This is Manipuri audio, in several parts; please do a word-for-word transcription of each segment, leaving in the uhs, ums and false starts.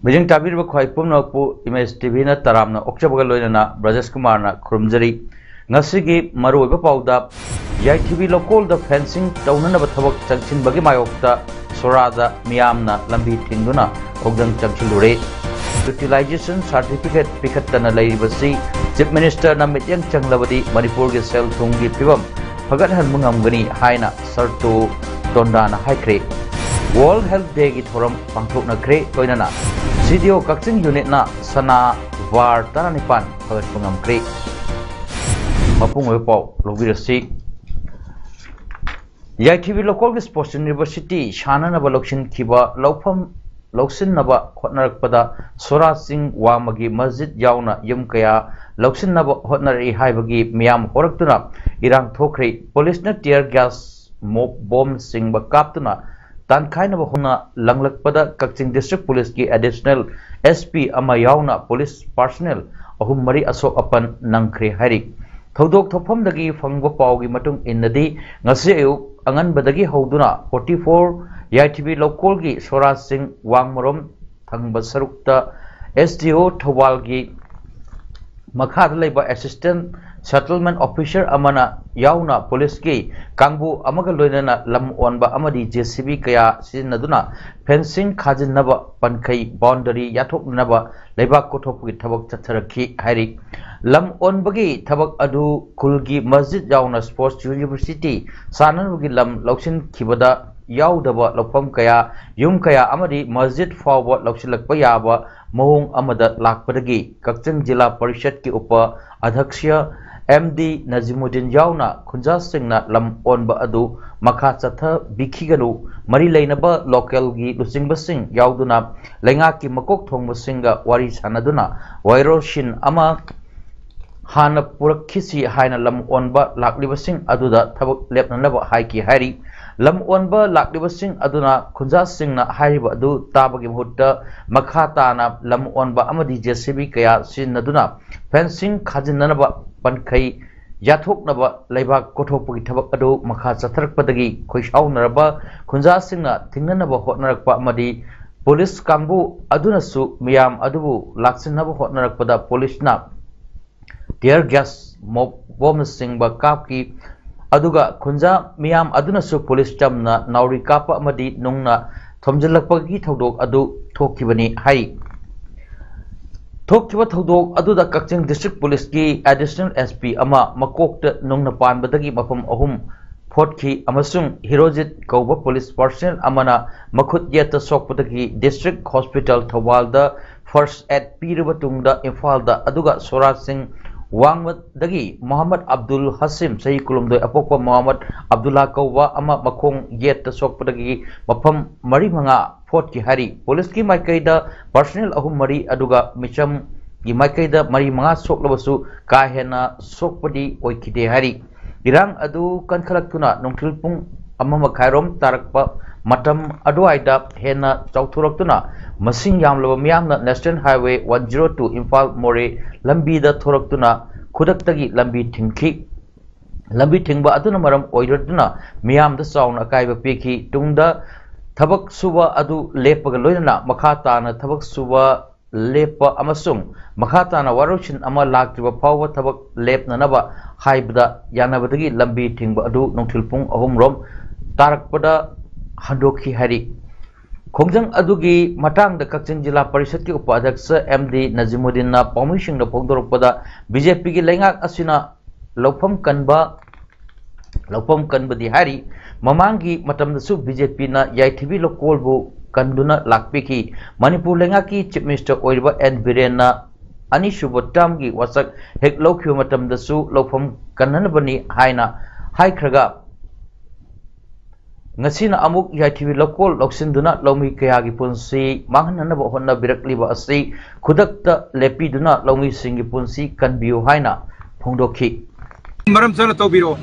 ꯃꯤꯠꯌꯦꯡ ꯇꯥꯕꯤꯔꯤꯕ ꯈ꯭ꯋꯥꯏ ꯄꯨꯝꯅꯃꯛꯄꯨ ꯏꯃꯦꯖ ꯇꯤꯚꯤꯅ ꯇꯔꯥꯝꯅ ꯑꯣꯛꯆꯕꯒ ꯂꯣꯏꯅꯅ ꯕ꯭ꯔꯖꯦꯁ ꯀꯨꯃꯥꯔꯅ ꯈꯨꯔꯨꯝꯖꯔꯤ꯫ ꯉꯁꯤꯒꯤ ꯃꯔꯨꯑꯣꯏꯕ ꯄꯥꯎꯗ, ꯌꯥꯏꯊꯤꯕꯤ ꯂꯧꯀꯣꯜꯗ ꯐꯦꯟꯁꯤꯡ ꯇꯧꯅꯅꯕ ꯊꯕꯛ ꯆꯪꯁꯤꯟꯕꯒꯤ ꯃꯥꯌꯣꯛꯇ ꯁꯣꯔꯥꯗ ꯃꯤꯌꯥꯝꯅ ꯂꯝꯕꯤ ꯊꯤꯡꯗꯨꯅ ꯈꯣꯡꯖꯪ ꯆꯪꯁꯤꯜꯂꯨꯔꯦ꯫ ꯌꯨꯇꯤꯂꯥꯏꯖꯦꯁꯟ ꯁꯥꯔꯇꯤꯐꯤꯀꯦꯠ ꯄꯤꯈꯠꯇꯅ ꯂꯩꯔꯤꯕꯁꯤ ꯆꯤꯐ ꯃꯤꯅꯤꯁꯇꯔꯅ ꯃꯤꯠꯌꯦꯡ ꯆꯪꯂꯕꯗꯤ ꯃꯅꯤꯄꯨꯔꯒꯤ ꯁꯦꯜ ꯊꯨꯝꯒꯤ ꯐꯤꯕꯝ ꯐꯒꯠꯍꯟꯕ ꯉꯝꯒꯅꯤ ꯍꯥꯏꯅ ꯁꯔꯇꯨ ꯇꯣꯟꯗꯥꯅ ꯍꯥꯏꯈ꯭ꯔꯦ꯫ ꯋꯥꯔꯜꯗ ꯍꯦꯜꯊ ꯗꯦꯒꯤ ꯊꯧꯔꯝ ꯄꯥꯡꯊꯣꯛꯅꯈ꯭ꯔꯦ꯫ ꯂꯣꯏꯅꯅ ꯁꯤ ꯗꯤ ꯑꯣ ꯀꯛꯆꯤꯡ ꯌꯨꯅꯤꯠꯅ ꯁꯅꯥ ꯕꯥꯔ ꯇꯔꯥꯅꯤꯄꯥꯟ ꯐꯒꯠꯄ ꯉꯝꯈ꯭ꯔꯦ꯫ ꯃꯄꯨꯡ ꯑꯣꯏꯕ ꯄꯥꯎ ꯂꯧꯕꯤꯔꯁꯤ꯫ ꯌꯥꯏꯊꯤꯕꯤ ꯂꯧꯀꯣꯜꯒꯤ ꯁ꯭ꯄꯣꯔꯠꯁ ꯌꯨꯅꯤꯚꯔꯁꯤꯇꯤ ꯁꯥꯟꯅꯅꯕ ꯂꯧꯁꯤꯟꯈꯤꯕ ꯂꯧꯐꯝ ꯂꯧꯁꯤꯟꯅꯕ ꯍꯣꯠꯅꯔꯛꯄꯗ ꯁꯣꯔꯥ ꯆꯤꯡ ꯋꯥꯡꯃꯒꯤ ꯃꯁꯖꯤꯗ ꯌꯥꯎꯅ ꯌꯨꯝ ꯀꯌꯥ ꯂꯧꯁꯤꯟꯅꯕ ꯍꯣꯠꯅꯔꯛꯏ ꯍꯥꯏꯕꯒꯤ ꯃꯤꯌꯥꯝ ꯍꯧꯔꯛꯇꯨꯅ ꯏꯔꯥꯡ ꯊꯣꯛꯈ꯭ꯔꯦ꯫ ꯄꯨꯂꯤꯁꯅ ꯇꯤꯌꯔ ꯒ꯭ꯌꯥꯁ, ꯃꯣꯞ ꯕꯣꯝꯁꯤꯡꯕ ꯀꯥꯞꯇꯨꯅ ꯇꯥꯟꯈꯥꯏꯅꯕ ꯍꯣꯠꯅ ꯂꯪꯂꯛꯄꯗ ꯀꯛꯆꯤꯡ ꯗꯤꯁꯇ꯭ꯔꯤꯛ ꯄꯨꯂꯤꯁꯀꯤ ꯑꯦꯗꯤꯁꯅꯦꯜ ꯑꯦꯁ ꯄꯤ ꯑꯃ ꯌꯥꯎꯅ ꯄꯨꯂꯤꯁ ꯄꯥꯔꯁꯅꯦꯜ ꯑꯍꯨꯝ ꯃꯔꯤ ꯑꯁꯣꯛ ꯑꯄꯟ ꯅꯪꯈ꯭ꯔꯦ ꯍꯥꯏꯔꯤ꯫ ꯊꯧꯗꯣꯛ ꯊꯣꯛꯐꯝꯗꯒꯤ ꯐꯪꯕ ꯄꯥꯎꯒꯤ ꯃꯇꯨꯡ ꯏꯟꯅꯗꯤ, ꯉꯁꯤ ꯑꯌꯨꯛ ꯑꯉꯟꯕꯗꯒꯤ ꯍꯧꯗꯨꯅ ꯐꯣꯔꯇꯤ ꯐꯣꯔ ꯌꯥꯏꯊꯤꯕꯤ ꯂꯧꯀꯣꯜꯒꯤ ꯁꯣꯔꯥꯖ ꯆꯤꯡ ꯋꯥꯡꯃꯔꯣꯝ ꯊꯪꯕ ꯁꯔꯨꯛꯇ ꯑꯦꯁ ꯗꯤ ꯑꯣ ꯊꯧꯕꯥꯜꯒꯤ ꯃꯈꯥꯗ ꯂꯩꯕ ꯑꯦꯁꯤꯁꯇꯦꯟ ꯁꯦꯇꯜꯃꯦꯟ ꯑꯣꯐꯤꯁꯔ ꯑꯃꯅ ꯌꯥꯎꯅ ꯄꯨꯂꯤꯁꯀꯤ ꯀꯥꯡꯕꯨ ꯑꯃꯒ ꯂꯣꯏꯅꯅ ꯂꯝ ꯑꯣꯟꯕ ꯑꯃꯗꯤ ꯖꯦ ꯁꯤ ꯕꯤ ꯀꯌꯥ ꯁꯤꯖꯤꯟꯅꯗꯨꯅ ꯐꯦꯟꯁꯤꯡ ꯈꯥꯖꯤꯟꯅꯕ ꯄꯟꯈꯩ ꯕꯥꯎꯟꯗꯔꯤ ꯌꯥꯊꯣꯛꯅꯅꯕ ꯂꯩꯕꯥꯛ ꯀꯣꯊꯣꯛꯄꯒꯤ ꯊꯕꯛ ꯆꯠꯊꯔꯛꯈꯤ ꯍꯥꯏꯔꯤ꯫ ꯂꯝ ꯑꯣꯟꯕꯒꯤ ꯊꯕꯛ ꯑꯗꯨ ꯈꯨꯜꯒꯤ ꯃꯁꯖꯤꯗ ꯌꯥꯎꯅ ꯁ꯭ꯄꯣꯔꯠꯁ ꯌꯨꯅꯤꯚꯔꯁꯤꯇꯤ ꯁꯥꯟꯅꯅꯕꯒꯤ ꯂꯝ ꯂꯧꯁꯤꯟꯈꯤꯕꯗ ꯌꯥꯎꯗꯕ ꯂꯧꯐꯝ ꯀꯌꯥ, ꯌꯨꯝ ꯀꯌꯥ ꯑꯃꯗꯤ ꯃꯁꯖꯤꯗ ꯐꯥꯎꯕ ꯂꯧꯁꯤꯜꯂꯛꯄ ꯌꯥꯕ ꯃꯑꯣꯡ ꯑꯃꯗ ꯂꯥꯛꯄꯗꯒꯤ ꯀꯛꯆꯤꯡ ꯖꯤꯂꯥ ꯄꯔꯤꯁꯠꯀꯤ ꯎꯄ ꯑꯙ꯭ꯌꯛꯁ ꯑꯦꯝ ꯗꯤ ꯅꯖꯤꯃꯨꯗꯤꯟ ꯌꯥꯎꯅ ꯈꯨꯟꯖꯥꯁꯤꯡꯅ ꯂꯝ ꯑꯣꯟꯕ ꯑꯗꯨ ꯃꯈꯥ ꯆꯠꯊꯕꯤꯈꯤꯒꯅꯨ, ꯃꯔꯤ ꯂꯩꯅꯕ ꯂꯣꯀꯦꯜꯒꯤ ꯂꯨꯆꯤꯡꯕꯁꯤꯡ ꯌꯥꯎꯗꯨꯅ ꯂꯩꯉꯥꯛꯀꯤ ꯃꯀꯣꯛ ꯊꯣꯡꯕꯁꯤꯡꯒ ꯋꯥꯔꯤ ꯁꯥꯟꯅꯗꯨꯅ ꯋꯥꯌꯦꯜꯁꯤꯟ ꯑꯃ ꯍꯥꯟꯅ ꯄꯨꯔꯛꯈꯤꯁꯤ ꯍꯥꯏꯅ ꯂꯝ ꯑꯣꯟꯕ ꯂꯥꯛꯂꯤꯕꯁꯤꯡ ꯑꯗꯨꯗ ꯊꯕꯛ ꯂꯦꯞꯅꯅꯕ ꯍꯥꯏꯈꯤ ꯍꯥꯏꯔꯤ꯫ ꯂꯝ ꯑꯣꯟꯕ ꯂꯥꯛꯂꯤꯕꯁꯤꯡ ꯑꯗꯨꯅ ꯈꯨꯟꯖꯥꯁꯤꯡꯅ ꯍꯥꯏꯔꯤꯕ ꯑꯗꯨ ꯇꯥꯕꯒꯤ ꯃꯍꯨꯠꯇ ꯃꯈꯥ ꯇꯥꯅ ꯂꯝ ꯑꯣꯟꯕ ꯑꯃꯗꯤ JCB ꯀꯌꯥ ꯁꯤꯖꯤꯟꯅꯗꯨꯅ ꯐꯦꯟꯁꯤꯡ ꯈꯥꯖꯤꯟꯅꯅꯕ ꯄꯟꯈꯩ ꯌꯥꯊꯣꯛꯅꯕ ꯂꯩꯕꯥꯛ ꯀꯣꯊꯣꯛꯄꯒꯤ ꯊꯕꯛ ꯑꯗꯨ ꯃꯈꯥ ꯆꯠꯊꯔꯛꯄꯗꯒꯤ ꯈꯣꯏꯁꯥꯎꯅꯔꯕ ꯈꯨꯟꯖꯥꯁꯤꯡꯅ ꯊꯤꯡꯅꯅꯕ ꯍꯣꯠꯅꯔꯛꯄ ꯑꯃꯗꯤ ꯄꯨꯂꯤꯁ ꯀꯥꯡꯕꯨ ꯑꯗꯨꯅꯁꯨ ꯃꯤꯌꯥꯝ ꯑꯗꯨꯕꯨ ꯂꯥꯛꯁꯤꯟꯅꯕ ꯍꯣꯠꯅꯔꯛꯄꯗ ꯄꯨꯂꯤꯁꯅ tear gas, ꯃꯣꯞ-, ꯕꯣꯝꯅꯆꯤꯡꯕ ꯀꯥꯞꯈꯤ꯫ ꯑꯗꯨꯒ ꯈꯨꯟꯖꯥ ꯃꯤꯌꯥꯝ ꯑꯗꯨꯅꯁꯨ ꯄꯨꯂꯤꯁ ꯆꯝꯅ ꯅꯥꯎꯔꯤ ꯀꯥꯞꯄ ꯑꯃꯗꯤ ꯅꯨꯡꯅ ꯊꯣꯝꯖꯤꯜꯂꯛꯄꯒꯤ ꯊꯧꯗꯣꯛ ꯑꯗꯨ ꯊꯣꯛꯈꯤꯕꯅꯤ ꯍꯥꯏ꯫ ꯊꯣꯛꯈꯤꯕ ꯊꯧꯗꯣꯛ ꯑꯗꯨꯗ ꯀꯛꯆꯤꯡ ꯗꯤꯁꯇ꯭ꯔꯤꯛ ꯄꯨꯂꯤꯁꯀꯤ ꯑꯦꯗꯤꯁꯅꯦꯜ SP ꯑꯃ ꯃꯀꯣꯛꯇ ꯅꯨꯡꯅ ꯄꯥꯟꯕꯗꯒꯤ ꯃꯐꯝ ꯑꯍꯨꯝ ꯐꯣꯠꯈꯤ ꯑꯃꯁꯨꯡ ꯍꯤꯔꯣꯖꯤꯠ ꯀꯧꯕ ꯄꯨꯂꯤꯁ ꯄꯥꯔꯁꯅꯦꯜ ꯑꯃꯅ ꯃꯈꯨꯠ ꯌꯦꯠꯇ ꯁꯣꯛꯄꯗꯒꯤ ꯗꯤꯁꯇ꯭ꯔꯤꯛ ꯍꯣꯁꯄꯤꯇꯥꯜ ꯊꯧꯕꯥꯜꯗ ꯐꯥꯔꯁ ꯑꯦꯗ ꯄꯤꯔꯕ ꯇꯨꯡꯗ ꯏꯝꯐꯥꯜꯗ ꯑꯗꯨꯒ ꯁꯣꯔꯥꯖ ꯁꯤꯡ ꯋꯥꯡꯃꯗꯒꯤ ꯃꯣꯍꯝꯃꯗ ꯑꯕꯗꯨꯜ ꯍꯁꯤꯝ ꯆꯍꯤ ꯀꯨꯟꯍꯨꯝꯗꯣꯏ ꯑꯄꯣꯛꯄ ꯃꯣꯍꯝꯃꯗ ꯑꯕꯗꯨꯜꯂꯥ ꯀꯧꯕ ꯑꯃ ꯃꯈꯣꯡ ꯌꯦꯠꯇ ꯁꯣꯛꯄꯗꯒꯤ ꯃꯐꯝ ꯃꯔꯤ ꯃꯉꯥ ꯐꯣꯠꯈꯤ ꯍꯥꯏꯔꯤ꯫ ꯄꯨꯂꯤꯁꯀꯤ ꯃꯥꯏꯀꯩꯗ ꯄꯥꯔꯁꯅꯦꯜ ꯑꯍꯨꯝ ꯃꯔꯤ ꯑꯗꯨꯒ ꯃꯤꯆꯝꯒꯤ ꯃꯥꯏꯀꯩꯗ ꯃꯔꯤ ꯃꯉꯥ ꯁꯣꯛꯂꯕꯁꯨ ꯀꯥ ꯍꯦꯟꯅ ꯁꯣꯛꯄꯗꯤ ꯑꯣꯏꯈꯤꯗꯦ ꯍꯥꯏꯔꯤ꯫ ꯏꯔꯥꯡ ꯑꯗꯨ ꯀꯟꯈꯠꯂꯛꯇꯨꯅ ꯅꯨꯡꯊꯤꯜ ꯄꯨꯡ ꯑꯃ ꯃꯈꯥꯏꯔꯣꯝ ꯇꯥꯔꯛꯄ ꯃꯇꯝ ꯑꯗꯨꯋꯥꯏꯗ ꯍꯦꯟꯅ ꯆꯥꯎꯊꯣꯔꯛꯇꯨꯅ ꯃꯁꯤꯡ ꯌꯥꯝꯂꯕ ꯃꯤꯌꯥꯝꯅ National Highway one zero two Imphal ꯃꯣꯔꯦ ꯂꯝꯕꯤꯗ ꯊꯣꯔꯛꯇꯨꯅ ꯈꯨꯗꯛꯇꯒꯤ ꯂꯝꯕꯤ ꯊꯤꯡꯈꯤ꯫ ꯂꯝꯕꯤ ꯊꯤꯡꯕ ꯑꯗꯨꯅ ꯃꯔꯝ ꯑꯣꯏꯔꯗꯨꯅ ꯃꯤꯌꯥꯝꯗ ꯆꯥꯎꯅ ꯑꯀꯥꯏꯕ ꯄꯤꯈꯤ꯫ ꯇꯨꯡꯗ ꯊꯕꯛ ꯁꯨꯕ ꯑꯗꯨ ꯂꯦꯞꯄꯒ ꯂꯣꯏꯅꯅ ꯃꯈꯥ ꯇꯥꯅ ꯊꯕꯛ ꯁꯨꯕ ꯂꯦꯞꯄ ꯑꯃꯁꯨꯡ ꯃꯈꯥ ꯇꯥꯅ ꯋꯥꯔꯣꯏꯁꯤꯟ ꯑꯃ ꯂꯥꯛꯇ꯭ꯔꯤꯕ ꯐꯥꯎꯕ ꯊꯕꯛ ꯂꯦꯞꯅꯅꯕ ꯍꯥꯏꯕꯗ ꯌꯥꯅꯕꯗꯒꯤ ꯂꯝꯕꯤ ꯊꯤꯡꯕ ꯑꯗꯨ ꯅꯨꯡꯊꯤꯜ ꯄꯨꯡ ꯑꯍꯨꯝ ꯔꯣꯝ ꯇꯥꯔꯛꯄꯗ ꯍꯟꯗꯣꯛꯈꯤ ꯍꯥꯏꯔꯤ꯫ ꯈꯣꯡꯖꯪ ꯑꯗꯨꯒꯤ ꯃꯇꯥꯡꯗ ꯀꯛꯆꯤꯡ ꯖꯤꯂꯥ ꯄꯔꯤꯁꯠꯀꯤ ꯎꯄꯥꯙ꯭ꯌꯛꯁ MD ꯅꯖꯤꯃꯨꯗꯤꯟꯅ ꯄꯥꯎꯃꯤꯁꯤꯡꯗ ꯐꯣꯡꯗꯣꯔꯛꯄꯗ, BJPꯒꯤ ꯂꯩꯉꯥꯛ ꯑꯁꯤꯅ ꯂꯧꯐꯝ ꯀꯟꯕ, ꯂꯧꯐꯝ ꯀꯟꯕꯗꯤ ꯍꯥꯏꯔꯤ꯫ ꯃꯃꯥꯡꯒꯤ ꯃꯇꯝꯗꯁꯨ BJPꯅ ꯌꯥꯏꯊꯤꯕꯤ ꯂꯧꯀꯣꯜꯕꯨ ꯀꯟꯗꯨꯅ ꯂꯥꯛꯄꯤꯈꯤ꯫ ꯃꯅꯤꯄꯨꯔ ꯂꯩꯉꯥꯛꯀꯤ Chief Minister ꯑꯣꯏꯔꯤꯕ N ꯕꯤꯔꯦꯟꯅ ꯑꯅꯤꯁꯨꯕ termꯒꯤ ꯋꯥꯁꯛ ꯍꯦꯛ ꯂꯧꯈꯤꯕ ꯃꯇꯝꯗꯁꯨ ꯂꯧꯐꯝ ꯀꯟꯅꯅꯕꯅꯤ ꯍꯥꯏꯅ ꯍꯥꯏꯈ꯭ꯔꯒ, ꯉꯁꯤꯅ ꯑꯃꯨꯛ ꯌꯥꯏꯊꯤꯕꯤ ꯂꯧꯀꯣꯜ ꯂꯧꯁꯤꯟꯗꯨꯅ ꯂꯧꯃꯤ ꯀꯌꯥꯒꯤ ꯄꯨꯟꯁꯤ ꯃꯥꯡꯍꯟꯅꯅꯕ ꯍꯣꯠꯅꯕꯤꯔꯛꯂꯤꯕ ꯑꯁꯤ ꯈꯨꯗꯛꯇ ꯂꯦꯞꯄꯤꯗꯨꯅ ꯂꯧꯃꯤꯁꯤꯡꯒꯤ ꯄꯨꯟꯁꯤ ꯀꯟꯕꯤꯌꯨ ꯍꯥꯏꯅ ꯐꯣꯡꯗꯣꯛꯈꯤ꯫ ꯃꯔꯝ ꯆꯥꯅ ꯇꯧꯕꯤꯔꯛꯑꯣ꯫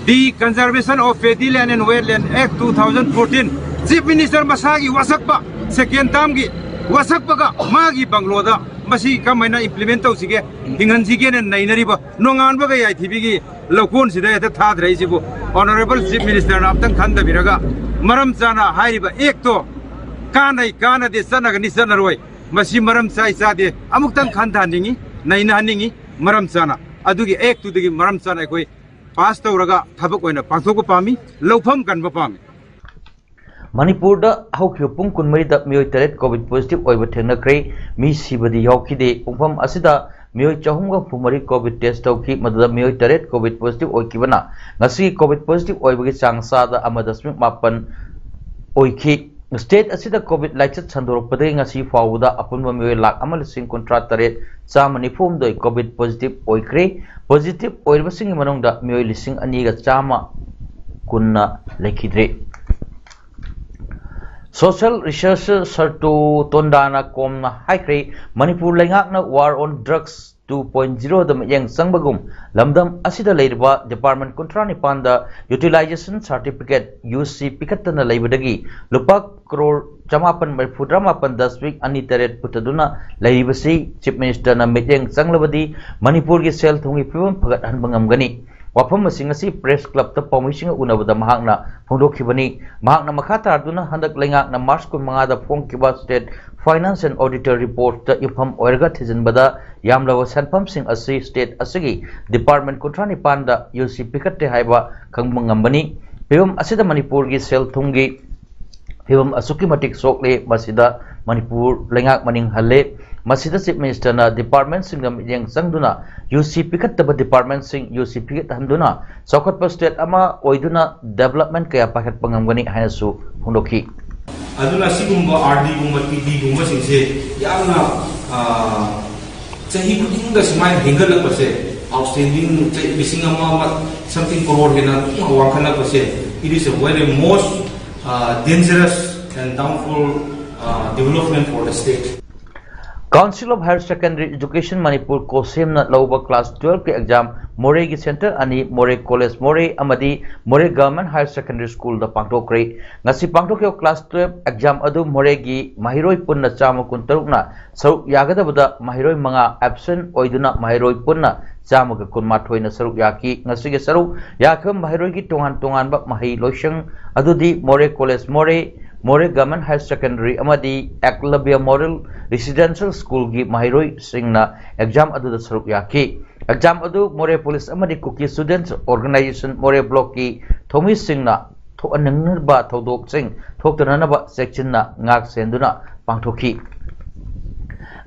The Conservation of Paddy Land and Wetland Act two thousand fourteen, Chief Minister ꯃꯁꯥꯒꯤ ꯋꯥꯁꯛꯄ, second termꯒꯤ ꯋꯥꯁꯛꯄꯒ ꯃꯥꯒꯤ ꯕꯪꯒ꯭ꯂꯣꯗ ꯃꯁꯤ ꯀꯃꯥꯏꯅ implement ꯇꯧꯁꯤꯒꯦ, ꯍꯤꯡꯍꯟꯁꯤꯒꯦꯅ ꯅꯩꯅꯔꯤꯕ ꯅꯣꯡꯉꯥꯟꯕꯒ ꯌꯥꯏꯊꯤꯕꯤꯒꯤ ꯂꯧꯀꯣꯟꯁꯤꯗ ꯍꯦꯛꯇ ꯊꯥꯗ꯭ꯔꯛꯏꯁꯤꯕꯨ Honourable Chief Ministerꯅ ꯑꯝꯇꯪ ꯈꯟꯊꯕꯤꯔꯒ ꯃꯔꯝ ꯆꯥꯅ ꯍꯥꯏꯔꯤꯕ actꯇꯣ ꯀꯥꯟꯅꯩ ꯀꯥꯟꯅꯗꯦ, ꯆꯠꯅꯒꯅꯤ ꯆꯠꯅꯔꯣꯏ, ꯃꯁꯤ ꯃꯔꯝ ꯆꯥꯏ ꯆꯥꯗꯦ ꯑꯃꯨꯛꯇꯪ ꯈꯟꯊꯍꯟꯅꯤꯡꯉꯤ, ꯅꯩꯅꯍꯟꯅꯤꯡꯉꯤ꯫ ꯃꯔꯝ ꯆꯥꯅ ꯑꯗꯨꯒꯤ actꯇꯨꯗꯒꯤ ꯃꯔꯝ ꯆꯥꯅ ꯑꯩꯈꯣꯏ pass ꯇꯧꯔꯒ ꯊꯕꯛ ꯑꯣꯏꯅ ꯄꯥꯡꯊꯣꯛꯄ ꯄꯥꯝꯃꯤ, ꯂꯧꯐꯝ ꯀꯟꯕ ꯄꯥꯝꯃꯤ꯫ ꯃꯅꯤꯄꯨꯔꯗ ꯍꯧꯈꯤꯕ ꯄꯨꯡ ꯀꯨꯟꯃꯔꯤꯗ ꯃꯤꯑꯣꯏ ꯇꯔꯦꯠ COVID positive ꯑꯣꯏꯕ ꯊꯦꯡꯅꯈ꯭ꯔꯦ꯫ ꯃꯤ ꯁꯤꯕꯗꯤ ꯌꯥꯎꯈꯤꯗꯦ꯫ ꯄꯨꯡꯐꯝ ꯑꯁꯤꯗ ꯃꯤꯑꯣꯏ ꯆꯍꯨꯝꯒ ꯍꯨꯝꯐꯨ ꯃꯔꯤ COVID test ꯇꯧꯈꯤ꯫ ꯃꯗꯨꯗ ꯃꯤꯑꯣꯏ ꯇꯔꯦꯠ COVID positive ꯑꯣꯏꯈꯤꯕꯅ ꯉꯁꯤꯒꯤ COVID positive ꯑꯣꯏꯕꯒꯤ ꯆꯥꯡ ꯆꯥꯗ ꯑꯃ ꯗꯁꯃꯤꯛ ꯃꯥꯄꯟ ꯑꯣꯏꯈꯤ꯫ State ꯑꯁꯤꯗ COVID ꯂꯥꯏꯆꯠ ꯁꯟꯗꯣꯔꯛꯄꯗꯒꯤ ꯉꯁꯤ ꯐꯥꯎꯕꯗ ꯑꯄꯨꯟꯕ ꯃꯤꯑꯣꯏ ꯂꯥꯈ ꯑꯃ ꯂꯤꯁꯤꯡ ꯀꯨꯟꯊ꯭ꯔꯥ ꯇꯔꯦꯠ ꯆꯥꯝꯃ ꯅꯤꯐꯨ ꯍꯨꯝꯗꯣꯏ COVID positive ꯑꯣꯏꯈ꯭ꯔꯦ꯫ Positive ꯑꯣꯏꯔꯤꯕꯁꯤꯡꯒꯤ ꯃꯅꯨꯡꯗ ꯃꯤꯑꯣꯏ ꯂꯤꯁꯤꯡ ꯑꯅꯤꯒ ꯆꯥꯝꯃ ꯀꯨꯟꯅ ꯂꯩꯈꯤꯗ꯭ꯔꯦ꯫ Social researcher ꯁꯔꯇꯨ ꯇꯣꯟꯗꯥꯅ ꯀꯣꯝꯅ ꯍꯥꯏꯈ꯭ꯔꯦ, ꯃꯅꯤꯄꯨꯔ ꯂꯩꯉꯥꯛꯅ War on Drugs two point zero ꯗ ꯃꯤꯠꯌꯦꯡ ꯆꯪꯕꯒꯨꯝ ꯂꯝꯗꯝ ꯑꯁꯤꯗ ꯂꯩꯔꯤꯕ department ꯀꯨꯟꯊ꯭ꯔꯥ ꯅꯤꯄꯥꯟꯗ utilization certificate, UC, ꯄꯤꯈꯠꯇꯅ ꯂꯩꯕꯗꯒꯤ ꯂꯨꯄꯥ ꯀ꯭ꯔꯣꯔ ꯆꯃꯥꯄꯟ ꯃꯔꯤꯐꯨꯇꯔꯥ ꯃꯥꯄꯟ ꯗꯁꯃꯤꯛ ꯑꯅꯤ ꯇꯔꯦꯠ ꯄꯨꯊꯗꯨꯅ ꯂꯩꯔꯤꯕꯁꯤ Chief Ministerꯅ ꯃꯤꯠꯌꯦꯡ ꯆꯪꯂꯕꯗꯤ ꯃꯅꯤꯄꯨꯔꯒꯤ ꯁꯦꯜ ꯊꯨꯝꯒꯤ ꯐꯤꯕꯝ ꯐꯒꯠꯍꯟꯕ ꯉꯝꯒꯅꯤ꯫ ꯋꯥꯐꯝ ꯑꯁꯤ ꯉꯁꯤ Press Clubꯇ ꯄꯥꯎꯃꯤꯁꯤꯡꯒ ꯎꯅꯕꯗ ꯃꯍꯥꯛꯅ ꯐꯣꯡꯗꯣꯛꯈꯤꯕꯅꯤ꯫ ꯃꯍꯥꯛꯅ ꯃꯈꯥ ꯇꯥꯗꯨꯅ ꯍꯟꯗꯛ ꯂꯩꯉꯥꯛꯅ March ꯀꯨꯟꯃꯉꯥꯗ ꯐꯣꯡꯈꯤꯕ State Finance and Auditor Reportꯇ ꯌꯨꯝꯐꯝ ꯑꯣꯏꯔꯒ ꯊꯤꯖꯤꯟꯕꯗ ꯌꯥꯝꯂꯕ ꯁꯦꯟꯐꯝꯁꯤꯡ ꯑꯁꯤ state ꯑꯁꯤꯒꯤ department ꯀꯨꯟꯊ꯭ꯔꯥ ꯅꯤꯄꯥꯟꯗ UC ꯄꯤꯈꯠꯇꯦ ꯍꯥꯏꯕ ꯈꯪꯕ ꯉꯝꯕꯅꯤ꯫ ꯐꯤꯕꯝ ꯑꯁꯤꯗ ꯃꯅꯤꯄꯨꯔꯒꯤ ꯁꯦꯜ ꯊꯨꯝꯒꯤ ꯐꯤꯕꯝ ꯑꯁꯨꯛꯀꯤ ꯃꯇꯤꯛ ꯁꯣꯛꯂꯦ, ꯃꯁꯤꯗ ꯃꯅꯤꯄꯨꯔ ꯂꯩꯉꯥꯛ ꯃꯅꯤꯡ ꯍꯜꯂꯦ꯫ ꯃꯁꯤꯗ Chief Ministerꯅ departmentꯁꯤꯡꯗ ꯃꯤꯠꯌꯦꯡ ꯆꯪꯗꯨꯅ UC ꯄꯤꯈꯠꯇꯕ departmentꯁꯤꯡ UC ꯄꯤꯈꯠꯍꯟꯗꯨꯅ ꯆꯥꯎꯈꯠꯄ state ꯑꯃ ꯑꯣꯏꯗꯨꯅ development ꯀꯌꯥ ꯄꯥꯏꯈꯠꯄ ꯉꯝꯒꯅꯤ ꯍꯥꯏꯅꯁꯨ ꯐꯣꯡꯗꯣꯛꯈꯤ꯫ ꯑꯗꯨꯅ ꯑꯁꯤꯒꯨꯝꯕ RDꯒꯨꯝꯕ, TDꯒꯨꯝꯕ ꯁꯤꯡꯁꯦ ꯌꯥꯝꯅ, ꯑ, ꯆꯍꯤ ꯈꯨꯗꯤꯡꯗ ꯁꯨꯃꯥꯏꯅ ꯍꯦꯟꯒꯠꯂꯛꯄꯁꯦ, outstanding ꯆꯍꯤ ꯂꯤꯁꯤꯡ ꯑꯃ ꯑꯃ something ꯀ꯭ꯔꯣꯔ ꯍꯦꯟꯅ ꯑꯗꯨꯝ ꯋꯥꯡꯈꯠꯂꯛꯄꯁꯦ, It is a very most uh, dangerous and downfall uh, development for the state. Council of Higher Secondary Education Manipur, ꯀꯣꯁꯦꯝꯅ ꯂꯧꯕ class twelve ꯀꯤ exam ꯃꯣꯔꯦꯒꯤ center ꯑꯅꯤ, ꯃꯣꯔꯦ College ꯃꯣꯔꯦ ꯑꯃꯗꯤ ꯃꯣꯔꯦ Government Higher Secondary School ꯗ ꯄꯥꯡꯊꯣꯛꯈ꯭ꯔꯦ꯫ ꯉꯁꯤ ꯄꯥꯡꯊꯣꯛꯈꯤꯕ class twelve exam ꯑꯗꯨ ꯃꯣꯔꯦꯒꯤ ꯃꯍꯩꯔꯣꯏ ꯄꯨꯟꯅ ꯆꯥꯝꯃ ꯀꯨꯟꯇꯔꯨꯛꯅ ꯁꯔꯨꯛ ꯌꯥꯒꯗꯕꯗ ꯃꯍꯩꯔꯣꯏ ꯃꯉꯥ absent ꯑꯣꯏꯗꯨꯅ ꯃꯍꯩꯔꯣꯏ ꯄꯨꯟꯅ ꯆꯥꯝꯃꯒ ꯀꯨꯟꯃꯥꯊꯣꯏꯅ ꯁꯔꯨꯛ ꯌꯥꯈꯤ꯫ ꯉꯁꯤꯒꯤ ꯁꯔꯨꯛ ꯌꯥꯈꯤꯕ ꯃꯍꯩꯔꯣꯏꯒꯤ ꯇꯣꯉꯥꯟ ꯇꯣꯉꯥꯟꯕ ꯃꯍꯩ ꯂꯣꯏꯁꯪ ꯑꯗꯨꯗꯤ ꯃꯣꯔꯦ College ꯃꯣꯔꯦ, ꯃꯣꯔꯦ Government Higher Secondary ꯑꯃꯗꯤ ꯑꯦꯛꯂꯕ꯭ꯌ Model Residential School ꯒꯤ ꯃꯍꯩꯔꯣꯏꯁꯤꯡꯅ exam ꯑꯗꯨꯗ ꯁꯔꯨꯛ ꯌꯥꯈꯤ꯫ Exam ꯑꯗꯨ ꯃꯣꯔꯦ Police ꯑꯃꯗꯤ ꯀꯨꯀꯤ Students Organisation ꯃꯣꯔꯦ Block ꯀꯤ ꯊꯧꯃꯤꯁꯤꯡꯅ ꯊꯣꯛꯍꯟꯅꯤꯡꯂꯤꯕ ꯊꯧꯗꯣꯛꯁꯤꯡ ꯊꯣꯛꯇꯅꯅꯕ ꯆꯦꯛꯁꯤꯟꯅ ꯉꯥꯛ ꯁꯦꯟꯗꯨꯅ ꯄꯥꯡꯊꯣꯛꯈꯤ꯫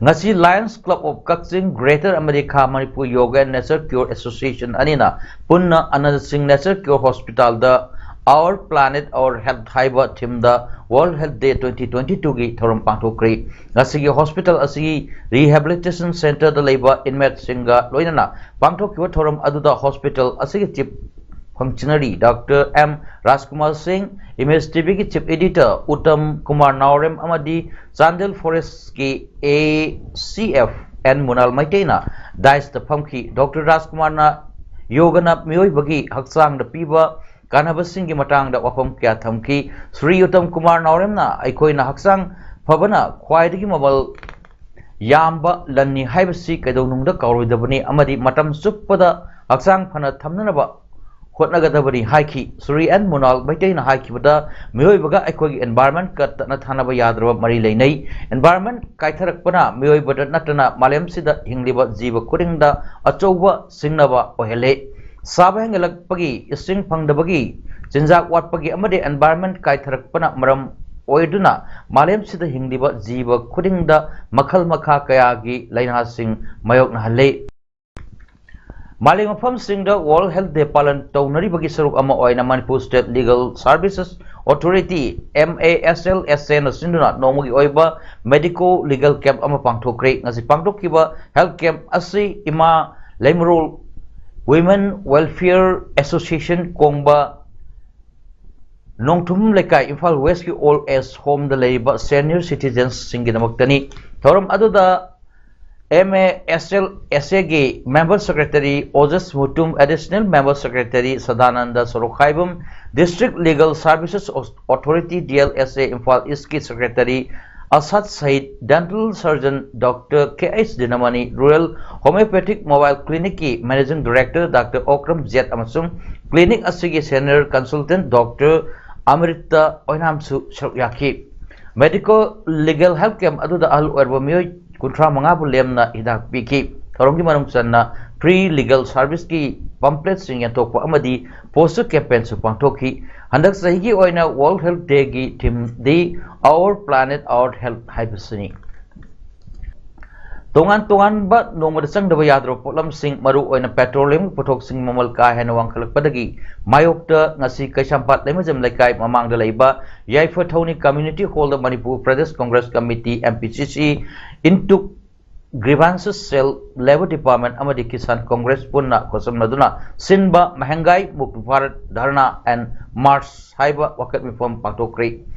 ꯉꯁꯤ Lions Club of Kakching Greater ꯑꯃꯗꯤ ꯈꯥ Manipur Yoga and Nature Cure Association ꯑꯅꯤꯅ ꯄꯨꯟꯅ ꯑꯅꯟꯗ ꯁꯤꯡ Nature Cure Hospital the Our Planet Our Health ꯍꯥꯏꯕ theme ꯗ World Health Day twenty twenty-two ꯒꯤ ꯊꯧꯔꯝ ꯄꯥꯡꯊꯣꯛꯈ꯭ꯔꯦ꯫ ꯉꯁꯤꯒꯤ hospital ꯑꯁꯤꯒꯤ rehabilitation center ꯗ ꯂꯩꯕ inmate ꯁꯤꯡꯒ ꯂꯣꯏꯅꯅ ꯄꯥꯡꯊꯣꯛꯈꯤꯕ ꯊꯧꯔꯝ ꯑꯗꯨꯗ hospital ꯑꯁꯤꯒꯤ chief functionary Doctor M ꯔꯥꯖꯀꯨꯃꯥꯔ ꯁꯤꯡ, Image T V ꯒꯤ chief editor ꯎꯠꯇꯝ ꯀꯨꯃꯥꯔ ꯅꯥꯎꯔꯦꯝ ꯑꯃꯗꯤ ꯆꯥꯟꯗꯦꯜ Forest ꯀꯤ A C F N ꯃꯨꯅꯥꯜ ꯃꯩꯇꯩꯅ dais ꯇ ꯐꯝꯈꯤ꯫ Doctor ꯔꯥꯖꯀꯨꯃꯥꯔꯅ ꯌꯣꯒꯅ ꯃꯤꯑꯣꯏꯕꯒꯤ ꯍꯛꯆꯥꯡꯗ ꯄꯤꯕ ꯀꯥꯟꯅꯕꯁꯤꯡꯒꯤ ꯃꯇꯥꯡꯗ ꯋꯥꯐꯝ ꯀꯌꯥ ꯊꯝꯈꯤ꯫ ꯁ꯭ꯔꯤ ꯎꯠꯇꯝ ꯀꯨꯃꯥꯔ ꯅꯥꯎꯔꯦꯝꯅ ꯑꯩꯈꯣꯏꯅ ꯍꯛꯆꯥꯡ ꯐꯕꯅ ꯈ꯭ꯋꯥꯏꯗꯒꯤ ꯃꯃꯜ ꯌꯥꯝꯕ ꯂꯟꯅꯤ ꯍꯥꯏꯕꯁꯤ ꯀꯩꯗꯧꯅꯨꯡꯗ ꯀꯥꯎꯔꯣꯏꯗꯕꯅꯤ ꯑꯃꯗꯤ ꯃꯇꯝ ꯆꯨꯞꯄꯗ ꯍꯛꯆꯥꯡ ꯐꯅ ꯊꯝꯅꯅꯕ ꯍꯣꯠꯅꯒꯗꯕꯅꯤ ꯍꯥꯏꯈꯤ꯫ ꯁ꯭ꯔꯤ ꯑꯦꯟ ꯃꯨꯅꯥꯜ ꯃꯩꯇꯩꯅ ꯍꯥꯏꯈꯤꯕꯗ, ꯃꯤꯑꯣꯏꯕꯒ ꯑꯩꯈꯣꯏꯒꯤ environment ꯀ ꯇꯠꯅ ꯊꯥꯅꯕ ꯌꯥꯗ꯭ꯔꯕ ꯃꯔꯤ ꯂꯩꯅꯩ꯫ Environment ꯀꯥꯏꯊꯔꯛꯄꯅ ꯃꯤꯑꯣꯏꯕꯗ ꯅꯠꯇꯅ ꯃꯥꯂꯦꯝꯁꯤꯗ ꯍꯤꯡꯂꯤꯕ ꯖꯤꯕ ꯈꯨꯗꯤꯡꯗ ꯑꯆꯧꯕ ꯁꯤꯡꯅꯕ ꯑꯣꯏꯍꯜꯂꯤ꯫ ꯁꯥꯕ ꯍꯦꯟꯒꯠꯂꯛꯄꯒꯤ, ꯏꯁꯤꯡ ꯐꯪꯗꯕꯒꯤ, ꯆꯤꯟꯖꯥꯛ ꯋꯥꯠꯄꯒꯤ ꯑꯃꯗꯤ environment ꯀꯥꯏꯊꯔꯛꯄꯅ ꯃꯔꯝ ꯑꯣꯏꯗꯨꯅ ꯃꯥꯂꯦꯝꯁꯤꯗ ꯍꯤꯡꯂꯤꯕ ꯖꯤꯕ ꯈꯨꯗꯤꯡꯗ ꯃꯈꯜ ꯃꯈꯥ ꯀꯌꯥꯒꯤ ꯂꯥꯏꯅꯥꯁꯤꯡ ꯃꯥꯌꯣꯛꯅꯍꯜꯂꯤ꯫ ꯃꯥꯂꯦꯝ ꯃꯐꯝꯁꯤꯡꯗ World Health Day ꯄꯥꯂꯟ ꯇꯧꯅꯔꯤꯕꯒꯤ ꯁꯔꯨꯛ ꯑꯃ ꯑꯣꯏꯅ Manipur State Legal Services Authority, M A S L S A ꯅ ꯁꯤꯟꯗꯨꯅ ꯅꯣꯡꯃꯒꯤ ꯑꯣꯏꯕ medico legal camp ꯑꯃ ꯄꯥꯡꯊꯣꯛꯈ꯭ꯔꯦ꯫ ꯉꯁꯤ ꯄꯥꯡꯊꯣꯛꯈꯤꯕ health camp ꯑꯁꯤ ꯏꯃꯥ ꯂꯩꯃꯔꯣꯜ Women Welfare Association ꯀꯣꯡꯕ ꯅꯣꯡꯊꯨꯝ ꯂꯩꯀꯥꯏ, ꯏꯝꯐꯥꯜ ꯋꯦꯁꯀꯤ ꯑꯣꯜ ꯑꯦꯖ ꯍꯣꯝꯗ ꯂꯩꯔꯤꯕ ꯁꯦꯅꯤꯌꯔ ꯁꯤꯇꯤꯖꯦꯟꯁꯤꯡꯒꯤꯗꯃꯛꯇꯅꯤ꯫ ꯊꯧꯔꯝ ꯑꯗꯨꯗ M A S L S ꯑꯦꯒꯤ member secretary Ojas Mutum, additional member secretary Sadananda Sorokhaibam, district legal services authority, D L S A, Imphal ꯏꯁꯀꯤ secretary Asad Syed, dental surgeon doctor K H Dinamani, rural homeopathic mobile ꯀ꯭ꯂꯤꯅꯤꯛꯀꯤ managing director doctor Okram Jet ꯑꯃꯁꯨꯡ ꯀ꯭ꯂꯤꯅꯤꯛ ꯑꯁꯤꯒꯤ ꯁꯦꯅꯤꯌꯔ ꯀꯟꯁꯜꯇꯦꯟꯠ ꯗꯣꯛꯇꯔ ꯑꯃ꯭ꯔꯤꯇꯥ ꯑꯣꯏꯅꯥꯝꯁꯨ ꯁꯔꯨꯛ ꯌꯥꯈꯤ꯫ ꯃꯦꯗꯤꯀꯣ ꯂꯤꯒꯦꯜ ꯍꯦꯜꯊ ꯀꯦꯝꯞ ꯑꯗꯨꯗ ꯑꯍꯜ ꯑꯣꯏꯔꯕ ꯃꯤꯑꯣꯏ ꯀꯨꯟꯊ꯭ꯔꯥ ꯃꯉꯥꯕꯨ ꯂꯦꯝꯅ ꯍꯤꯗꯥꯛ ꯄꯤꯈꯤ꯫ ꯊꯧꯔꯝꯒꯤ ꯃꯅꯨꯡ ꯆꯟꯅ ꯐ꯭ꯔꯤ ꯂꯤꯒꯦꯜ ꯁꯥꯔꯚꯤꯁꯀꯤ ꯄꯝꯐ꯭ꯂꯦꯠꯁꯤꯡ ꯌꯦꯟꯊꯣꯛꯄ ꯑꯃꯗꯤ ꯄꯣꯁꯇꯔ ꯀꯦꯝꯄꯦꯟꯁꯨ ꯄꯥꯡꯊꯣꯛꯈꯤ꯫ ꯍꯟꯗꯛ ꯆꯍꯤꯒꯤ ꯑꯣꯏꯅ ꯋꯥꯔꯜꯗ ꯍꯦꯜꯊ ꯗꯦꯒꯤ ꯊꯤꯝꯗꯤ Our Planet, Our Health ꯍꯥꯏꯕꯁꯤꯅꯤ꯫ ꯇꯣꯉꯥꯟ ꯇꯣꯉꯥꯟꯕ ꯅꯣꯡꯃꯗ ꯆꯪꯗꯕ ꯌꯥꯗ꯭ꯔꯕ ꯄꯣꯠꯂꯝꯁꯤꯡ, ꯃꯔꯨꯑꯣꯏꯅ ꯄꯦꯇ꯭ꯔꯣꯂꯤꯌꯝꯒꯤ ꯄꯣꯠꯊꯣꯛꯁꯤꯡ ꯃꯃꯜ ꯀꯥ ꯍꯦꯟꯅ ꯋꯥꯡꯈꯠꯂꯛꯄꯗꯒꯤ ꯃꯥꯌꯣꯛꯇ ꯉꯁꯤ ꯀꯩꯁꯥꯝꯄꯥꯠ ꯂꯩꯃꯖꯝ ꯂꯩꯀꯥꯏ ꯃꯃꯥꯡꯗ ꯂꯩꯕ ꯌꯥꯏꯐ ꯊꯧꯅꯤ ꯀꯝꯃ꯭ꯌꯨꯅꯤꯇꯤ ꯍꯣꯜꯗ Manipur Pradesh Congress committee, M P ꯁꯤ ꯁꯤ, ꯏꯟꯇꯨꯛ, ꯒ꯭ꯔꯤꯚꯥꯟꯁꯦꯁ ꯁꯦꯜ, ꯂꯦꯕꯔ ꯗꯤꯄꯥꯔꯠꯃꯦꯟꯠ ꯑꯃꯗꯤ ꯀꯤꯁꯥꯟ ꯀꯣꯡꯒ꯭ꯔꯦꯁ ꯄꯨꯟꯅ ꯈꯣꯠꯁꯝꯅꯗꯨꯅ ꯁꯤꯟꯕ ꯃꯍꯦꯡꯒꯥꯏ ꯃꯨꯛ ꯚꯥꯔꯠ ꯙꯔꯅꯥ ꯑꯦꯟ ꯃꯥꯔꯆ ꯍꯥꯏꯕ ꯋꯥꯀꯠ ꯃꯤꯐꯝ ꯄꯥꯡꯊꯣꯛꯈ꯭ꯔꯤ꯫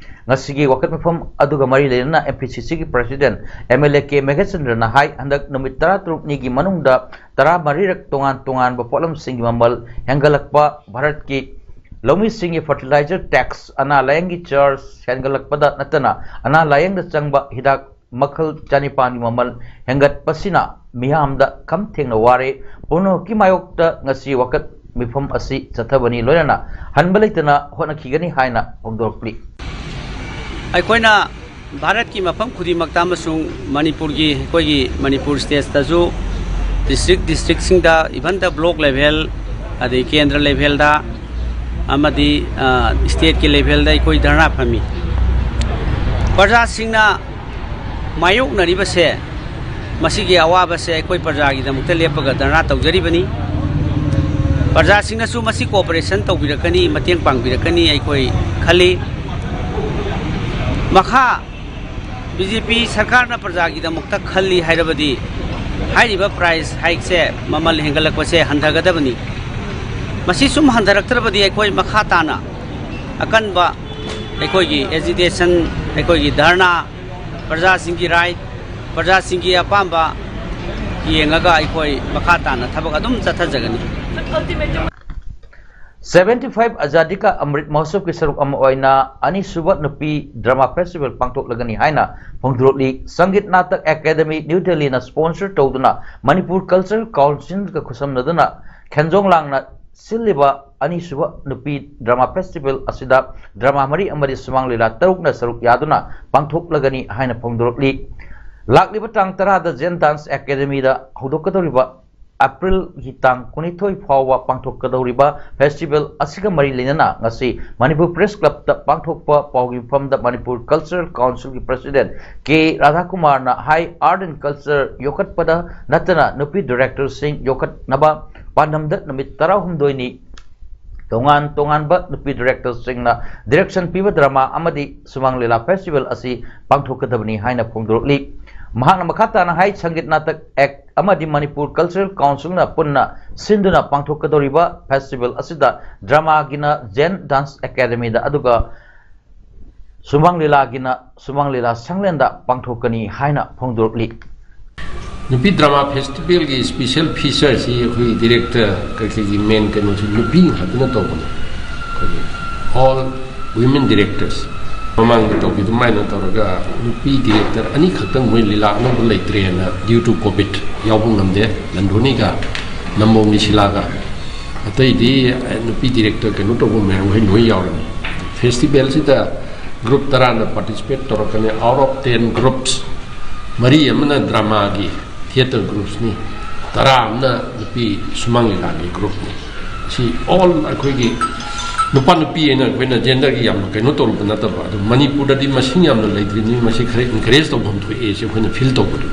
ꯉꯁꯤꯒꯤ ꯋꯥꯀꯠ ꯃꯤꯐꯝ ꯑꯗꯨꯒ ꯃꯔꯤ ꯂꯩꯅꯅ ꯑꯦꯝ ꯄꯤ ꯁꯤ ꯁꯤꯒꯤ president M L A K ꯃꯦꯘꯆꯟꯗ꯭ꯔꯅ ꯍꯥꯏ, ꯍꯟꯗꯛ ꯅꯨꯃꯤꯠ ꯇꯔꯥꯇꯔꯨꯛꯅꯤꯒꯤ ꯃꯅꯨꯡꯗ ꯇꯔꯥꯃꯔꯤꯔꯛ ꯇꯣꯉꯥꯟ ꯇꯣꯉꯥꯟꯕ ꯄꯣꯠꯂꯝꯁꯤꯡꯒꯤ ꯃꯃꯜ ꯍꯦꯟꯒꯠꯂꯛꯄ, ꯚꯥꯔꯠꯀꯤ ꯂꯧꯃꯤꯁꯤꯡꯒꯤ ꯐꯔꯇꯤꯂꯥꯏꯖꯔ ꯇꯦꯛꯁ, ꯑꯅꯥ ꯂꯥꯌꯦꯡꯒꯤ ꯆꯥꯔꯖ ꯍꯦꯟꯒꯠꯂꯛꯄꯗ ꯅꯠꯇꯅ ꯑꯅꯥ ꯂꯥꯌꯦꯡꯗ ꯆꯪꯕ ꯍꯤꯗꯥꯛ ꯃꯈꯜ ꯆꯅꯤꯄꯥꯟꯒꯤ ꯃꯃꯜ ꯍꯦꯟꯒꯠꯄꯁꯤꯅ ꯃꯤꯌꯥꯝꯗ ꯈꯝ ꯊꯦꯡꯅ ꯋꯥꯔꯦ꯫ ꯄꯨꯝꯅꯃꯛꯀꯤ ꯃꯥꯌꯣꯛꯇ ꯉꯁꯤ ꯋꯥꯀꯠ ꯃꯤꯐꯝ ꯑꯁꯤ ꯆꯠꯊꯕꯅꯤ, ꯂꯣꯏꯅꯅ ꯍꯟꯕ ꯂꯩꯇꯅ ꯍꯣꯠꯅꯈꯤꯒꯅꯤ ꯍꯥꯏꯅ ꯐꯣꯡꯗꯣꯔꯛꯂꯤ꯫ ꯑꯩꯈꯣꯏꯅ ꯚꯥꯔꯠꯀꯤ ꯃꯐꯝ ꯈꯨꯗꯤꯡꯃꯛꯇ ꯑꯃꯁꯨꯡ ꯃꯅꯤꯄꯨꯔꯒꯤ, ꯑꯩꯈꯣꯏꯒꯤ ꯃꯅꯤꯄꯨꯔ ꯁ꯭ꯇꯦꯠꯇꯁꯨ ꯗꯤꯁꯇ꯭ꯔꯤꯛ, ꯗꯤꯁꯇ꯭ꯔꯤꯛꯁꯤꯡꯗ, even the block level, ꯑꯗꯩ ꯀꯦꯟꯗ꯭ꯔ ꯂꯦꯚꯦꯜꯗ ꯑꯃꯗꯤ, ꯑ, ꯁ꯭ꯇꯦꯠꯀꯤ ꯂꯦꯚꯦꯜꯗ ꯑꯩꯈꯣꯏ ꯙꯔꯅꯥ ꯐꯝꯃꯤ꯫ ꯄ꯭ꯔꯖꯥꯁꯤꯡꯅ ꯃꯥꯌꯣꯛꯅꯔꯤꯕꯁꯦ, ꯃꯁꯤꯒꯤ ꯑꯋꯥꯕꯁꯦ ꯑꯩꯈꯣꯏ ꯄ꯭ꯔꯖꯥꯒꯤꯗꯃꯛꯇ ꯂꯦꯞꯄꯒ ꯙꯔꯅꯥ ꯇꯧꯖꯔꯤꯕꯅꯤ꯫ ꯄ꯭ꯔꯖꯥꯁꯤꯡꯅꯁꯨ ꯃꯁꯤ ꯀꯣꯑꯣꯄꯔꯦꯁꯟ ꯇꯧꯕꯤꯔꯛꯀꯅꯤ, ꯃꯇꯦꯡ ꯄꯥꯡꯕꯤꯔꯛꯀꯅꯤ ꯑꯩꯈꯣꯏ ꯈꯜꯂꯤ꯫ ꯃꯈꯥ ꯕꯤ ꯖꯦ ꯄꯤ ꯁꯔꯀꯥꯔꯅ ꯄ꯭ꯔꯖꯥꯒꯤꯗꯃꯛꯇ ꯈꯜꯂꯤ ꯍꯥꯏꯔꯕꯗꯤ ꯍꯥꯏꯔꯤꯕ ꯄ꯭ꯔꯥꯏꯁ ꯍꯥꯏꯛꯁꯦ, ꯃꯃꯜ ꯍꯦꯟꯒꯠꯂꯛꯄꯁꯦ ꯍꯟꯊꯒꯗꯕꯅꯤ꯫ ꯃꯁꯤ ꯁꯨꯝ ꯍꯟꯊꯔꯛꯇ꯭ꯔꯕꯗꯤ ꯑꯩꯈꯣꯏ ꯃꯈꯥ ꯇꯥꯅ ꯑꯀꯟꯕ ꯑꯩꯈꯣꯏꯒꯤ ꯑꯦꯖꯤꯇꯦꯁꯟ, ꯑꯩꯈꯣꯏꯒꯤ ꯙꯔꯅꯥ, ꯄ꯭ꯔꯖꯥꯁꯤꯡꯒꯤ ꯔꯥꯏꯠ, ꯄ꯭ꯔꯖꯥꯁꯤꯡꯒꯤ ꯑꯄꯥꯝꯕ ꯌꯦꯡꯉꯒ ꯑꯩꯈꯣꯏ ꯃꯈꯥ ꯇꯥꯅ ꯊꯕꯛ ꯑꯗꯨꯝ ꯆꯠꯊꯖꯒꯅꯤ꯫ ꯁꯚꯦꯟꯇꯤ ꯐꯥꯏꯚ ꯑꯖꯥꯗꯤ ꯀꯥ ꯑꯃ꯭ꯔꯤꯠ ꯃꯍꯣꯠꯁꯕꯀꯤ ꯁꯔꯨꯛ ꯑꯃ ꯑꯣꯏꯅ ꯑꯅꯤꯁꯨꯕ ꯅꯨꯄꯤ ꯗ꯭ꯔꯃꯥ ꯐꯦꯁꯇꯤꯚꯦꯜ ꯄꯥꯡꯊꯣꯛꯂꯒꯅꯤ ꯍꯥꯏꯅ ꯐꯣꯡꯗꯣꯔꯛꯂꯤ꯫ Sangeet Natak academy new ꯗꯦꯜꯂꯤꯅ sponsor ꯇꯧꯗꯨꯅ ꯃꯅꯤꯄꯨꯔ ꯀꯜꯆꯔꯦꯜ ꯀꯥꯎꯟꯁꯤꯜꯒ ꯈꯨꯠꯁꯝꯅꯗꯨꯅ ꯈꯦꯟꯖꯣꯡ ꯂꯥꯡꯅ ꯁꯤꯜꯂꯤꯕ ꯑꯅꯤꯁꯨꯕ ꯅꯨꯄꯤ ꯗ꯭ꯔꯃꯥ ꯐꯦꯁꯇꯤꯚꯦꯜ ꯑꯁꯤꯗ ꯗ꯭ꯔꯃꯥ ꯃꯔꯤ ꯑꯃꯗꯤ ꯁꯨꯃꯥꯡ ꯂꯤꯂꯥ ꯇꯔꯨꯛꯅ ꯁꯔꯨꯛ ꯌꯥꯗꯨꯅ ꯄꯥꯡꯊꯣꯛꯂꯒꯅꯤ ꯍꯥꯏꯅ ꯐꯣꯡꯗꯣꯔꯛꯂꯤ꯫ ꯂꯥꯛꯂꯤꯕ ꯇꯥꯡ ꯇꯔꯥꯗ ꯖꯦꯟ ꯗꯥꯟꯁ ꯑꯦꯀꯥꯗꯦꯃꯤꯗ ꯍꯧꯗꯣꯛꯀꯗꯧꯔꯤꯕ ꯑꯦꯄ꯭ꯔꯤꯜꯒꯤ ꯇꯥꯡ ꯀꯨꯟꯅꯤꯊꯣꯏ ꯐꯥꯎꯕ ꯄꯥꯡꯊꯣꯛꯀꯗꯧꯔꯤꯕ ꯐꯦꯁꯇꯤꯚꯦꯜ ꯑꯁꯤꯒ ꯃꯔꯤ ꯂꯩꯅꯅ ꯉꯁꯤ ꯃꯅꯤꯄꯨꯔ ꯄ꯭ꯔꯦꯁ ꯀ꯭ꯂꯕꯇ ꯄꯥꯡꯊꯣꯛꯄ ꯄꯥꯎꯒꯤ ꯃꯐꯝꯗ ꯃꯅꯤꯄꯨꯔ ꯀꯜꯆꯔꯦꯜ ꯀꯥꯎꯟꯁꯤꯜꯒꯤ ꯄ꯭ꯔꯁꯤꯗꯦꯟꯠ ꯀꯦ ꯔꯥꯙꯥꯀꯨꯃꯥꯔꯅ ꯍꯥꯏ ꯑꯥꯔꯠ ꯑꯦꯟ ꯀꯜꯆꯔ ꯌꯣꯛꯈꯠꯄꯗ ꯅꯠꯇꯅ ꯅꯨꯄꯤ ꯗꯤꯔꯦꯛꯇꯔꯁꯤꯡ ꯌꯣꯛꯈꯠꯅꯕ ꯄꯥꯟꯗꯝꯗ ꯅꯨꯃꯤꯠ ꯇꯔꯥꯍꯨꯝꯗꯣꯏꯅꯤ ꯇꯣꯉꯥꯟ ꯇꯣꯉꯥꯟꯕ ꯅꯨꯄꯤ ꯗꯤꯔꯦꯛꯇꯔꯁꯤꯡꯅ ꯗꯤꯔꯦꯛꯁꯟ ꯄꯤꯕ ꯗ꯭ꯔꯃꯥ ꯑꯃꯗꯤ ꯁꯨꯃꯥꯡ ꯂꯤꯂꯥ ꯐꯦꯁꯇꯤꯚꯦꯜ ꯑꯁꯤ ꯄꯥꯡꯊꯣꯛꯀꯗꯕꯅꯤ ꯍꯥꯏꯅ ꯐꯣꯡꯗꯣꯔꯛꯂꯤ꯫ ꯃꯍꯥꯛꯅ ꯃꯈꯥ ꯇꯥꯅ ꯍꯥꯏ, ꯁꯪꯒꯤꯠ ꯅꯥꯇꯛ ꯑꯦꯛ ꯑꯃꯗꯤ ꯃꯅꯤꯄꯨꯔ ꯀꯜꯆꯔꯦꯜ ꯀꯥꯎꯟꯁꯤꯜꯅ ꯄꯨꯟꯅ ꯁꯤꯟꯗꯨꯅ ꯄꯥꯡꯊꯣꯛꯀꯗꯧꯔꯤꯕ ꯐꯦꯁꯇꯤꯚꯦꯜ ꯑꯁꯤꯗ ꯗ꯭ꯔꯃꯥꯒꯤꯅ ꯖꯦꯟ ꯗꯥꯟꯁ ꯑꯦꯀꯥꯗꯦꯃꯤꯗ, ꯑꯗꯨꯒ ꯁꯨꯃꯥꯡ ꯂꯤꯂꯥꯒꯤꯅ ꯁꯨꯃꯥꯡ ꯂꯤꯂꯥ ꯁꯪꯂꯦꯟꯗ ꯄꯥꯡꯊꯣꯛꯀꯅꯤ ꯍꯥꯏꯅ ꯐꯣꯡꯗꯣꯔꯛꯂꯤ꯫ ꯅꯨꯄꯤ ꯗ꯭ꯔꯃꯥ ꯐꯦꯁꯇꯤꯚꯦꯜꯒꯤ ꯁ꯭ꯄꯤꯁꯦꯜ ꯐꯤꯆꯔꯁꯤ ꯑꯩꯈꯣꯏ ꯗꯤꯔꯦꯛꯇꯔ ꯀꯩꯀꯩꯒꯤ ꯃꯦꯟ ꯀꯩꯅꯣꯁꯤ ꯅꯨꯄꯤ ꯉꯥꯛꯇꯅ ꯇꯧꯕꯅꯤ꯫ ꯑꯩꯈꯣꯏꯒꯤ ꯑꯣꯜ ꯋꯤꯃꯦꯟ ꯗꯤꯔꯦꯛꯇꯔꯁ ꯃꯃꯥꯡꯗ ꯇꯧꯈꯤ ꯑꯗꯨꯃꯥꯏꯅ ꯇꯧꯔꯒ ꯅꯨꯄꯤ ꯗꯤꯔꯦꯛꯇꯔ ꯑꯅꯤꯈꯛꯇꯪ ꯃꯣꯏ ꯂꯤꯂꯥ ꯑꯅꯧꯕ ꯂꯩꯇ꯭ꯔꯦꯅ ꯗ꯭ꯌꯨ ꯇꯨ ꯀꯣꯚꯤꯗ ꯌꯥꯎꯕ ꯉꯝꯗꯦ꯫ ꯂꯟꯗꯣꯅꯤꯒ ꯅꯝꯕꯣꯝ ꯅꯤꯁꯤꯂꯥꯒ꯫ ꯑꯇꯩꯗꯤ ꯅꯨꯄꯤ ꯗꯤꯔꯦꯛꯇꯔ ꯀꯩꯅꯣ ꯇꯧꯕ ꯃꯌꯥꯝ ꯃꯈꯩ ꯂꯣꯏ ꯌꯥꯎꯔꯅꯤ꯫ ꯐꯦꯁꯇꯤꯚꯦꯜꯁꯤꯗ ꯒ꯭ꯔꯨꯞ ꯇꯔꯥꯅ ꯄꯥꯔꯇꯤꯁꯤꯄꯦꯠ ꯇꯧꯔꯛꯀꯅꯤ꯫ ꯑꯥꯎꯠ ꯑꯣꯐ ꯇꯦꯟ ꯒ꯭ꯔꯨꯞꯁ, ꯃꯔꯤ ꯑꯃꯅ ꯗ꯭ꯔꯃꯥꯒꯤ ꯊꯤꯌꯦꯇꯔ ꯒ꯭ꯔꯨꯞꯁꯅꯤ, ꯇꯔꯥ ꯑꯃꯅ ꯅꯨꯄꯤ ꯁꯨꯃꯥꯡ ꯂꯤꯂꯥꯒꯤ ꯒ꯭ꯔꯨꯞꯅꯤ꯫ ꯁꯤ ꯑꯣꯜ ꯑꯩꯈꯣꯏꯒꯤ ꯅꯨꯄꯥ ꯅꯨꯄꯤ ꯍꯥꯏꯅ ꯑꯩꯈꯣꯏꯅ ꯖꯦꯟꯗꯔꯒꯤ ꯌꯥꯝꯅ ꯀꯩꯅꯣ ꯇꯧꯔꯨꯕ ꯅꯠꯇꯕ, ꯑꯗꯨ ꯃꯅꯤꯄꯨꯔꯗꯗꯤ ꯃꯁꯤꯡ ꯌꯥꯝꯅ ꯂꯩꯇ꯭ꯔꯤꯕꯅꯤ, ꯃꯁꯤ ꯈꯔ ꯏꯟꯀꯔꯦꯖ ꯇꯧꯐꯝ ꯊꯣꯛꯑꯦ ꯁꯤ ꯑꯩꯈꯣꯏꯅ ꯐꯤꯜ ꯇꯧꯕꯗꯨ꯫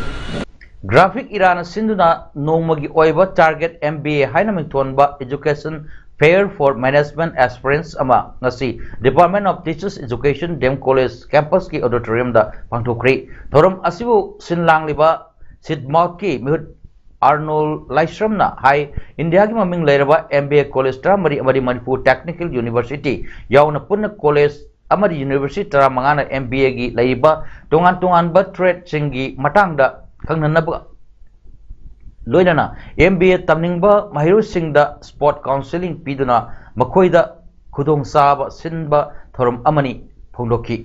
ꯒ꯭ꯔꯥꯐꯤꯛ ꯏꯔꯥꯅ ꯁꯤꯟꯗꯨꯅ ꯅꯣꯡꯃꯒꯤ ꯑꯣꯏꯕ ꯇꯥꯔꯒꯦꯠ ꯑꯦꯝ ꯕꯤ ꯑꯦ ꯍꯥꯏꯅ ꯃꯤꯡꯊꯣꯟꯕ education fair for management aspirants ꯑꯃ ꯉꯁꯤ department of teachers education, D M college ꯀꯦꯝꯄꯁꯀꯤ ꯑꯣꯗꯤꯇꯣꯔꯤꯌꯝꯗ ꯄꯥꯡꯊꯣꯛꯈ꯭ꯔꯦ꯫ ꯊꯧꯔꯝ ꯑꯁꯤꯕꯨ ꯁꯤꯟ ꯂꯥꯡꯂꯤꯕ ꯁꯤꯗꯃꯥꯎꯠꯀꯤ ꯃꯤꯍꯨꯠ ꯑꯥꯔꯅꯣꯜ ꯂꯥꯏꯁ꯭ꯔꯝꯅ ꯍꯥꯏ, ꯏꯟꯗꯤꯌꯥꯒꯤ ꯃꯃꯤꯡ ꯂꯩꯔꯕ ꯑꯦꯝ ꯕꯤ ꯑꯦ ꯀꯣꯂꯦꯖ ꯇꯔꯥꯃꯔꯤ ꯑꯃꯗꯤ ꯃꯅꯤꯄꯨꯔ ꯇꯦꯛꯅꯤꯀꯦꯜ ꯌꯨꯅꯤꯚꯔꯁꯤꯇꯤ ꯌꯥꯎꯅ ꯄꯨꯟꯅ ꯀꯣꯂꯦꯖ ꯑꯃꯗꯤ ꯌꯨꯅꯤꯚꯔꯁꯤꯇꯤ ꯇꯔꯥꯃꯉꯥꯅ ꯑꯦꯝ ꯕꯤ ꯑꯦꯒꯤ ꯂꯩꯔꯤꯕ ꯇꯣꯉꯥꯟ ꯇꯣꯉꯥꯟꯕ ꯇ꯭ꯔꯦꯗꯁꯤꯡꯒꯤ ꯃꯇꯥꯡꯗ ꯈꯪꯅꯅꯕ ꯂꯣꯏꯅꯅ ꯑꯦꯝ ꯕꯤ ꯑꯦ ꯇꯝꯅꯤꯡꯕ ꯃꯍꯩꯔꯣꯏꯁꯤꯡꯗ ꯁ꯭ꯄꯣꯠ ꯀꯥꯎꯟꯁꯦꯂꯤꯡ ꯄꯤꯗꯨꯅ ꯃꯈꯣꯏꯗ ꯈꯨꯗꯣꯡꯆꯥꯕ ꯁꯤꯟꯕ ꯊꯧꯔꯝ ꯑꯃꯅꯤ ꯐꯣꯡꯗꯣꯛꯈꯤ꯫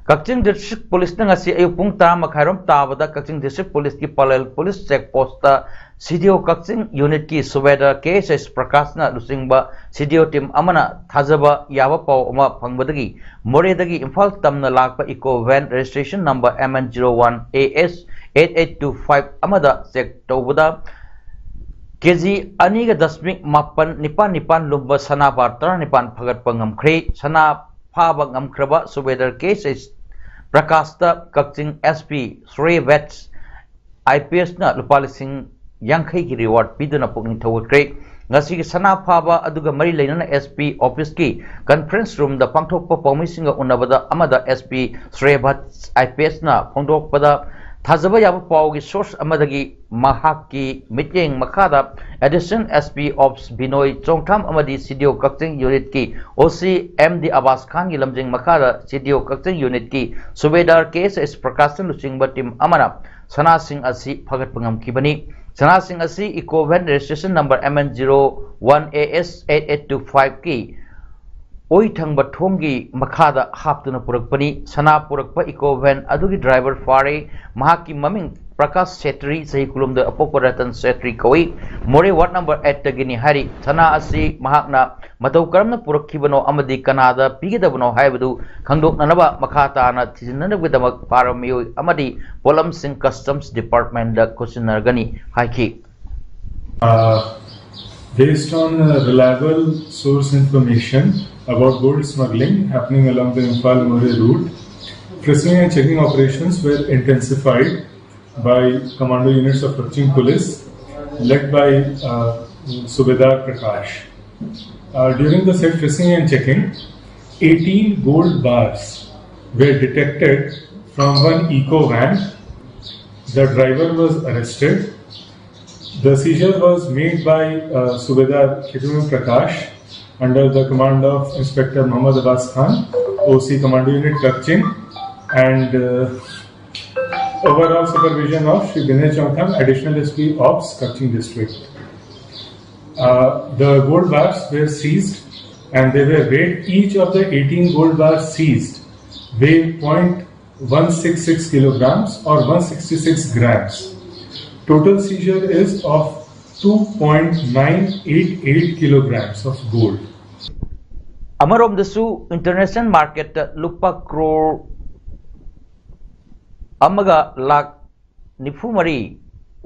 ꯀꯛꯆꯤꯡ ꯗꯤꯁꯇ꯭ꯔꯤꯛ ꯄꯨꯂꯤꯁꯅ ꯉꯁꯤ ꯑꯌꯨꯛ ꯄꯨꯡ ꯇꯔꯥ ꯃꯈꯥꯏꯔꯣꯝ ꯇꯥꯕꯗ ꯀꯛꯆꯤꯡ ꯗꯤꯁꯇ꯭ꯔꯤꯛ ꯄꯨꯂꯤꯁꯀꯤ ꯄꯂꯦꯜ ꯄꯨꯂꯤꯁ ꯆꯦꯛ ꯄꯣꯁꯇ ꯁꯤ ꯗꯤ ꯑꯣ ꯀꯛꯆꯤꯡ ꯌꯨꯅꯤꯠꯀꯤ ꯁꯨꯕꯦꯗꯥꯔ ꯀꯦ ꯑꯦꯁ ꯑꯦꯁ ꯄ꯭ꯔꯀꯥꯁꯅ ꯂꯨꯆꯤꯡꯕ ꯁꯤ ꯗꯤ ꯑꯣ ꯇꯤꯝ ꯑꯃꯅ ꯊꯥꯖꯕ ꯌꯥꯕ ꯄꯥꯎ ꯑꯃ ꯐꯪꯕꯗꯒꯤ ꯃꯣꯔꯦꯗꯒꯤ ꯏꯝꯐꯥꯜ ꯇꯝꯅ ꯂꯥꯛꯄ Eeco van registration number M N zero one A S eight eight two five ꯑꯃꯗ ꯆꯦꯛ ꯇꯧꯕꯗ ꯀꯦ ꯖꯤ ꯑꯅꯤꯒ ꯗꯁꯃꯤꯛ ꯃꯥꯄꯟ ꯅꯤꯄꯥꯟ ꯅꯤꯄꯥꯟ ꯂꯨꯝꯕ ꯁꯅꯥ ꯕꯥꯔ ꯇꯔꯥꯅꯤꯄꯥꯟ ꯐꯥꯒꯠꯄ ꯉꯝꯈ꯭ꯔꯦ꯫ ꯁꯅꯥ ꯐꯥꯕ ꯉꯝꯈ꯭ꯔꯕ ꯁꯨꯕꯦꯗꯥꯔ ꯀꯦ ꯑꯦꯁ H ꯄ꯭ꯔꯀꯥꯁꯇ Kakching S P Shreya ꯚꯠꯁ I P ꯑꯦꯁꯅ ꯂꯨꯄꯥ ꯂꯤꯁꯤꯡ ꯌꯥꯡꯈꯩꯒꯤ ꯔꯤꯋꯥꯔꯗ ꯄꯤꯗꯨꯅ ꯄꯨꯛꯅꯤꯡ ꯊꯧꯒꯠꯈ꯭ꯔꯦ꯫ ꯉꯁꯤꯒꯤ ꯁꯅꯥ ꯐꯥꯕ ꯑꯗꯨꯒ ꯃꯔꯤ ꯂꯩꯅꯅ ꯑꯦꯁ ꯄꯤ ꯑꯣꯐꯤꯁꯀꯤ ꯀꯟꯐꯔꯦꯟꯁ ꯔꯨꯝꯗ ꯄꯥꯡꯊꯣꯛꯄ ꯄꯥꯎꯃꯤꯁꯤꯡꯒ ꯎꯅꯕꯗ ꯑꯃꯗ S P Shreya ꯚꯠꯁ I P ꯑꯦꯁꯅ ꯐꯣꯡꯗꯣꯛꯄꯗ, ꯊꯥꯖꯕ ꯌꯥꯕ ꯄꯥꯎꯒꯤ ꯁꯣꯔꯁ ꯑꯃꯗꯒꯤ ꯃꯍꯥꯛꯀꯤ ꯃꯤꯠꯌꯦꯡ ꯃꯈꯥꯗ ꯑꯦꯗꯤꯁꯅꯦꯜ ꯑꯦꯁ ꯄꯤ ꯑꯣꯐꯤꯁ ꯕꯤꯅꯣꯏ ꯆꯣꯡꯊꯥꯝ ꯑꯃꯗꯤ ꯁꯤ ꯗꯤ ꯑꯣ ꯀꯛꯆꯤꯡ ꯌꯨꯅꯤꯠꯀꯤ ꯑꯣ ꯁꯤ ꯑꯦꯝ ꯗꯤ ꯑꯕꯥꯁ ꯈꯥꯟꯒꯤ ꯂꯝꯖꯤꯡ ꯃꯈꯥꯗ ꯁꯤ ꯗꯤ ꯑꯣ ꯀꯛꯆꯤꯡ ꯌꯨꯅꯤꯠꯀꯤ ꯁꯨꯕꯦꯗꯥꯔ ꯀꯦ ꯑꯦꯁ ꯑꯦꯁ ꯄ꯭ꯔꯀꯥꯁꯅ ꯂꯨꯆꯤꯡꯕ ꯇꯤꯝ ꯑꯃꯅ ꯁꯅꯥꯁꯤꯡ ꯑꯁꯤ ꯐꯥꯒꯠꯄ ꯉꯝꯈꯤꯕꯅꯤ꯫ ꯁꯅꯥꯁꯤꯡ ꯑꯁꯤ Eeco van registration number M N zero one A S eight eight two ꯐꯥꯏꯚꯀꯤ ꯑꯣꯏ ꯊꯪꯕ ꯊꯣꯡꯒꯤ ꯃꯈꯥꯗ ꯍꯥꯞꯇꯨꯅ ꯄꯨꯔꯛꯄꯅꯤ꯫ ꯁꯅꯥ ꯄꯨꯔꯛꯄ ꯏꯀꯣ ꯚꯦꯟ ꯑꯗꯨꯒꯤ ꯗ꯭ꯔꯥꯏꯚꯔ ꯐꯥꯔꯦ꯫ ꯃꯍꯥꯛꯀꯤ ꯃꯃꯤꯡ ꯄ꯭ꯔꯀꯥꯁ ꯁꯦꯇ꯭ꯔꯤ, ꯆꯍꯤ ꯀꯨꯟꯍꯨꯝꯗꯣꯏ, ꯑꯄꯣꯛꯄ ꯔꯇꯟ ꯁꯦꯇ꯭ꯔꯤ ꯀꯧꯏ꯫ ꯃꯣꯔꯦ ꯋꯥꯔꯗ ꯅꯝꯕꯔ ꯑꯩꯠꯇꯒꯤꯅꯤ ꯍꯥꯏꯔꯤ꯫ ꯁꯅꯥ ꯑꯁꯤ ꯃꯍꯥꯛꯅ ꯃꯇꯧ ꯀꯔꯝꯅ ꯄꯨꯔꯛꯈꯤꯕꯅꯣ ꯑꯃꯗꯤ ꯀꯅꯥꯗ ꯄꯤꯒꯗꯕꯅꯣ ꯍꯥꯏꯕꯗꯨ ꯈꯪꯗꯣꯛꯅꯅꯕ ꯃꯈꯥ ꯇꯥꯅ ꯊꯤꯖꯤꯟꯅꯅꯕꯒꯤꯗꯃꯛ ꯐꯥꯔꯕ ꯃꯤꯑꯣꯏ ꯑꯃꯗꯤ ꯄꯣꯠꯂꯝꯁꯤꯡ ꯀꯁꯇꯝꯁ ꯗꯤꯄꯥꯔꯠꯃꯦꯟꯗ ꯈꯨꯠꯁꯤꯟꯅꯔꯒꯅꯤ ꯍꯥꯏꯈꯤ꯫ Uh, based on uh, reliable source information about gold smuggling happening along the Imphal Moreh route, friskings and checking operations were intensified by commando units of Kakching Police, led by uh, Subedar Prakash. Uh, during the said frisking and checking, eighteen gold bars were detected from one eco van. The driver was arrested The seizure was made by uh, Subedar Khidun Prakash under the command of Inspector Muhammad Abbas Khan, O C Commando Unit Kakching, and uh, overall supervision of Shri Binay Chongthang, Additional S P Ops, Kakching District. Uh, the gold bars were seized and they were weighed. Each of the eighteen gold bars seized weighed zero point one six six kilograms or one sixty-six grams. Total seizure is of two point nine eight eight kilograms of gold. ꯑꯃꯔꯣꯝꯗꯁꯨ international marketꯇ ꯂꯨꯄꯥ ꯀ꯭ꯔꯣꯔ ꯑꯃꯒ ꯂꯥꯈ ꯅꯤꯐꯨ ꯃꯔꯤ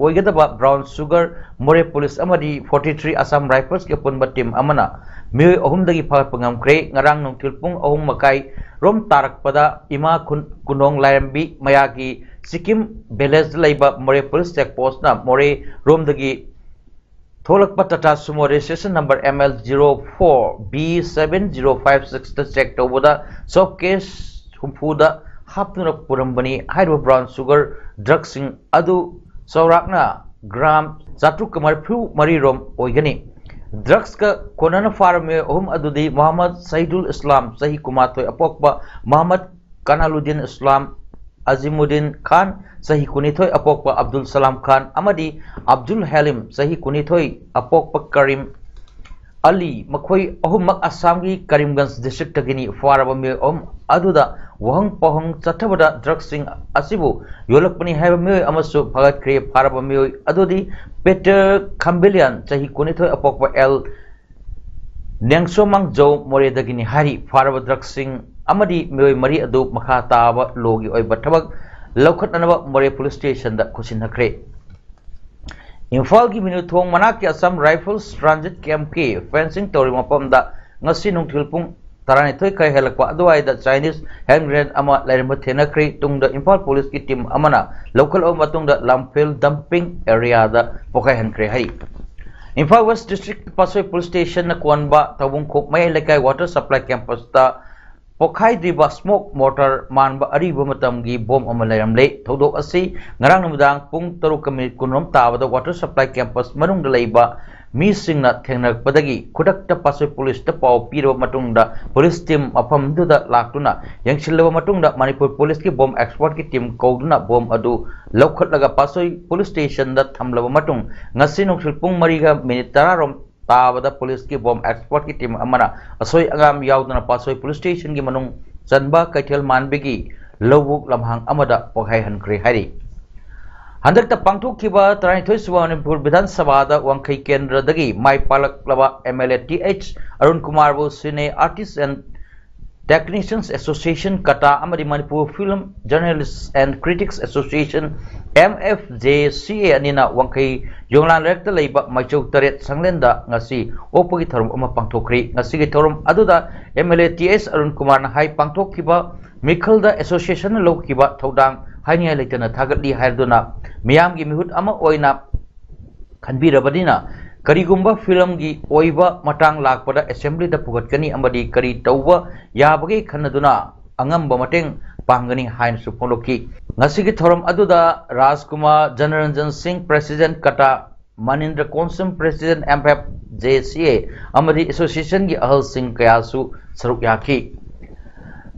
ꯑꯣꯏꯒꯗꯕ brown sugar ꯃꯣꯔꯦ police ꯑꯃꯗꯤ forty three Assam Riflesꯀꯤ ꯑꯄꯨꯟꯕ team ꯑꯃꯅ ꯃꯤꯑꯣꯏ ꯑꯍꯨꯝꯗꯒꯤ ꯐꯥꯒꯠꯄ ꯉꯝꯈ꯭ꯔꯦ꯫ ꯉꯔꯥꯡ ꯅꯨꯡꯊꯤꯜ ꯄꯨꯡ ꯑꯍꯨꯝ ꯃꯈꯥꯏ ꯔꯣꯝ ꯇꯥꯔꯛꯄꯗ ꯏꯃꯥ ꯈꯨꯟ ꯀꯨꯅꯣꯡ ꯂꯥꯏꯔꯦꯝꯕꯤ ꯃꯌꯥꯒꯤ ꯁꯤꯀꯤꯝ villageꯗ ꯂꯩꯕ ꯃꯣꯔꯦ police check postꯅ ꯃꯣꯔꯦ ꯔꯣꯝꯗꯒꯤ ꯊꯣꯛꯂꯛꯄ Tata Sumo registration number M L zero four B seven zero five sixꯇ check ꯇꯧꯕꯗ soft cash ꯍꯨꯝꯐꯨꯗ ꯍꯥꯞꯇꯨꯅ ꯄꯨꯔꯝꯕꯅꯤ꯫ ꯍꯥꯏꯔꯤꯕ brown sugar drugꯁꯤꯡ ꯑꯗꯨ ꯆꯥꯎꯔꯥꯛꯅ gram ꯆꯥꯇ꯭ꯔꯨꯛꯀ ꯃꯔꯤꯐꯨ ꯃꯔꯤ ꯔꯣꯝ ꯑꯣꯏꯒꯅꯤ꯫ Drugsꯀ ꯀꯣꯟꯅꯅ ꯐꯥꯔꯕ ꯃꯤꯑꯣꯏ ꯑꯍꯨꯝ ꯑꯗꯨꯗꯤ ꯃꯣꯍꯝꯃꯗ ꯁꯍꯤꯗꯨꯜ ꯏꯁꯂꯥꯝ, ꯆꯍꯤ ꯀꯨꯟꯃꯥꯊꯣꯏ, ꯑꯄꯣꯛꯄ ꯃꯣꯍꯝꯃꯗ ꯀꯅꯥꯂꯨꯗꯤꯟ ꯏꯁꯂꯥꯝ, ꯑꯖꯤꯃꯨꯗꯤꯟ ꯈꯥꯟ, ꯆꯍꯤ ꯀꯨꯟꯅꯤꯊꯣꯏ, ꯑꯄꯣꯛꯄ ꯑꯕꯗꯨꯜ ꯁꯂꯥꯝ ꯈꯥꯟ ꯑꯃꯗꯤ ꯑꯕꯗꯨꯜ ꯍꯦꯂꯤꯝ, ꯆꯍꯤ ꯀꯨꯟꯅꯤꯊꯣꯏ, ꯑꯄꯣꯛꯄ ꯀꯔꯤꯝ ꯑꯂꯤ, ꯃꯈꯣꯏ ꯑꯍꯨꯝꯃꯛ ꯑꯁꯥꯝꯒꯤ ꯀꯔꯤꯝꯒꯟꯖ districtꯇꯒꯤꯅꯤ꯫ ꯐꯥꯔꯕ ꯃꯤꯑꯣꯏ ꯑꯍꯨꯝ ꯑꯗꯨꯗ ꯋꯥꯍꯪ ꯄꯥꯎꯍꯪ ꯆꯠꯊꯕꯗ drugsꯁꯤꯡ ꯑꯁꯤꯕꯨ ꯌꯣꯜꯂꯛꯄꯅꯤ ꯍꯥꯏꯕ ꯃꯤꯑꯣꯏ ꯑꯃꯁꯨ ꯐꯥꯒꯠꯈ꯭ꯔꯦ꯫ ꯐꯥꯔꯕ ꯃꯤꯑꯣꯏ ꯑꯗꯨꯗꯤ ꯄꯦꯇꯔ ꯈꯝꯕꯤꯂꯤꯌꯥꯟ, ꯆꯍꯤ ꯀꯨꯟꯅꯤꯊꯣꯏ, ꯑꯄꯣꯛꯄ ꯑꯦꯜ ꯅꯦꯡꯁꯣꯃꯥꯡꯖꯧ ꯃꯣꯔꯦꯗꯒꯤꯅꯤ ꯍꯥꯏꯔꯤ꯫ ꯐꯥꯔꯕ drugsꯁꯤꯡ ꯑꯃꯗꯤ ꯃꯤꯑꯣꯏ ꯃꯔꯤ ꯑꯗꯨ ꯃꯈꯥ ꯇꯥꯕ lawꯒꯤ ꯑꯣꯏꯕ ꯊꯕꯛ ꯂꯧꯈꯠꯅꯅꯕ ꯃꯣꯔꯦ police stationꯗ ꯈꯨꯠꯁꯤꯟꯅꯈ꯭ꯔꯦ꯫ ꯏꯝꯐꯥꯜꯒꯤ ꯃꯤꯅꯨꯊꯣꯡ ꯃꯅꯥꯛꯀꯤ Assam Rifles transit campꯀꯤ fencing ꯇꯧꯔꯤꯕ ꯃꯐꯝꯗ ꯉꯁꯤ ꯅꯨꯡꯊꯤꯜ ꯄꯨꯡ ꯇꯔꯥꯅꯤꯊꯣꯏ ꯈꯔ ꯍꯦꯜꯂꯛꯄ ꯑꯗꯨꯋꯥꯏꯗ Chinese hand grenade ꯑꯃ ꯂꯩꯔꯝꯕ ꯊꯦꯡꯅꯈ꯭ꯔꯦ꯫ ꯇꯨꯡꯗ ꯏꯝꯐꯥꯜ policeꯀꯤ team ꯑꯃꯅ ꯂꯧꯈꯠꯂꯕ ꯃꯇꯨꯡꯗ ꯂꯝꯐꯦꯜ dumping areaꯗ ꯄꯣꯈꯥꯏꯍꯟꯈ꯭ꯔꯦ ꯍꯥꯏꯔꯤ꯫ ꯏꯝꯐꯥꯜ West District ꯄꯥꯠꯁꯣꯏ police stationꯅ ꯀꯣꯟꯕ ꯇꯧꯕꯨꯡꯈꯣꯛ ꯃꯌꯥꯏ ꯂꯩꯀꯥꯏ water supply campusꯇ ꯄꯣꯈꯥꯏꯗ꯭ꯔꯤꯕ smoke mortar ꯃꯥꯟꯕ ꯑꯔꯤꯕ ꯃꯇꯝꯒꯤ ꯕꯣꯝ ꯑꯃ ꯂꯩꯔꯝꯂꯦ꯫ ꯊꯧꯗꯣꯛ ꯑꯁꯤ ꯉꯔꯥꯡ ꯅꯨꯃꯤꯗꯥꯡ ꯄꯨꯡ ꯇꯔꯨꯛꯀ ꯃꯤꯅꯤꯠ ꯀꯨꯟꯔꯣꯝ ꯇꯥꯕꯗ Water Supply Campus ꯃꯅꯨꯡꯗ ꯂꯩꯕ ꯃꯤꯁꯤꯡꯅ ꯊꯦꯡꯅꯔꯛꯄꯗꯒꯤ ꯈꯨꯗꯛꯇ ꯄꯥꯠꯁꯣꯏ ꯄꯨꯂꯤꯁꯇ ꯄꯥꯎ ꯄꯤꯔꯕ ꯃꯇꯨꯡꯗ ꯄꯨꯂꯤꯁ ꯇꯤꯝ ꯃꯐꯝꯗꯨꯗ ꯂꯥꯛꯇꯨꯅ ꯌꯦꯡꯁꯤꯜꯂꯕ ꯃꯇꯨꯡꯗ ꯃꯅꯤꯄꯨꯔ ꯄꯨꯂꯤꯁꯀꯤ ꯕꯣꯝ ꯑꯦꯛꯁꯄꯔꯠꯀꯤ ꯇꯤꯝ ꯀꯧꯗꯨꯅ ꯕꯣꯝ ꯑꯗꯨ ꯂꯧꯈꯠꯂꯒ ꯄꯥꯠꯁꯣꯏ ꯄꯨꯂꯤꯁ ꯁ꯭ꯇꯦꯁꯟꯗ ꯊꯝꯂꯕ ꯃꯇꯨꯡ ꯉꯁꯤ ꯅꯨꯡꯊꯤꯜ ꯄꯨꯡ ꯃꯔꯤꯒ ꯃꯤꯅꯤꯠ ꯇꯔꯥꯔꯣꯝ ꯇꯥꯕꯗ ꯄꯨꯂꯤꯁꯀꯤ ꯕꯣꯝ ꯑꯦꯛꯁꯄꯔꯠꯀꯤ ꯇꯤꯝ ꯑꯃꯅ ꯑꯁꯣꯏ ꯑꯉꯥꯝ ꯌꯥꯎꯗꯅ ꯄꯥꯠꯁꯣꯏ ꯄꯨꯂꯤꯁ ꯁ꯭ꯇꯦꯁꯟꯒꯤ ꯃꯅꯨꯡ ꯆꯟꯕ ꯀꯩꯊꯦꯜ ꯃꯥꯟꯕꯤꯒꯤ ꯂꯧꯕꯨꯛ ꯂꯝꯍꯥꯡ ꯑꯃꯗ ꯄꯣꯈꯥꯏꯍꯟꯈ꯭ꯔꯦ ꯍꯥꯏꯔꯤ꯫ ꯍꯟꯗꯛꯇ ꯄꯥꯡꯊꯣꯛꯈꯤꯕ ꯇꯔꯥꯅꯤꯊꯣꯏ ꯁꯨꯕ ꯃꯅꯤꯄꯨꯔ ꯕꯤꯙꯥꯟ ꯁꯚꯥꯗ ꯋꯥꯡꯈꯩ ꯀꯦꯟꯗ꯭ꯔꯗꯒꯤ ꯃꯥꯏ ꯄꯥꯛꯂꯛꯂꯕ M L A T H Arun ꯀꯨꯃꯥꯔꯕꯨ Cine Artists and Technicians Association, ꯀꯇꯥ, ꯑꯃꯗꯤ Manipur Film Journalists and Critics Association, M F J C A, ꯑꯅꯤꯅ ꯋꯥꯡꯈꯩ ꯌꯣꯡꯂꯥꯟ ꯂꯩꯔꯛꯇ ꯂꯩꯕ ꯃꯩꯆꯧ ꯇꯔꯦꯠ ꯁꯪꯂꯦꯟꯗ ꯉꯁꯤ ꯑꯣꯛꯄꯒꯤ ꯊꯧꯔꯝ ꯑꯃ ꯄꯥꯡꯊꯣꯛꯈ꯭ꯔꯤ꯫ ꯉꯁꯤꯒꯤ ꯊꯧꯔꯝ ꯑꯗꯨꯗ M L A T H Arun ꯀꯨꯃꯥꯔꯅ ꯍꯥꯏ, ꯄꯥꯡꯊꯣꯛꯈꯤꯕ ꯃꯤꯈꯜꯗ association ꯅ ꯂꯧꯈꯤꯕ ꯊꯧꯗꯥꯡ ꯍꯥꯏꯅꯤꯡꯉꯥꯏ ꯂꯩꯇꯅ ꯊꯥꯒꯠꯂꯤ ꯍꯥꯏꯗꯨꯅ ꯃꯤꯌꯥꯝꯒꯤ ꯃꯤꯍꯨꯠ ꯑꯃ ꯑꯣꯏꯅ ꯈꯟꯕꯤꯔꯕꯅꯤꯅ, ꯀꯔꯤꯒꯨꯝꯕ film ꯒꯤ ꯑꯣꯏꯕ ꯃꯇꯥꯡ ꯂꯥꯛꯄꯗ assembly ꯗ ꯄꯨꯈꯠꯀꯅꯤ ꯑꯃꯗꯤ ꯀꯔꯤ ꯇꯧꯕ ꯌꯥꯕꯒꯦ ꯈꯟꯅꯗꯨꯅ ꯑꯉꯝꯕ ꯃꯇꯦꯡ ꯄꯥꯡꯒꯅꯤ ꯍꯥꯏꯅꯁꯨ ꯐꯣꯡꯗꯣꯛꯈꯤ꯫ ꯉꯁꯤꯒꯤ ꯊꯧꯔꯝ ꯑꯗꯨꯗ ꯔꯥꯖꯀꯨꯃꯥꯔ, ꯖꯅꯔꯟꯖꯟ ꯁꯤꯡ, president, ꯀꯇꯥ, ꯃꯅꯤꯟꯗ꯭ꯔ Konsam, president, M F J C A, ꯑꯃꯗꯤ association ꯒꯤ ꯑꯍꯜꯁꯤꯡ ꯀꯌꯥꯁꯨ ꯁꯔꯨꯛ ꯌꯥꯈꯤ꯫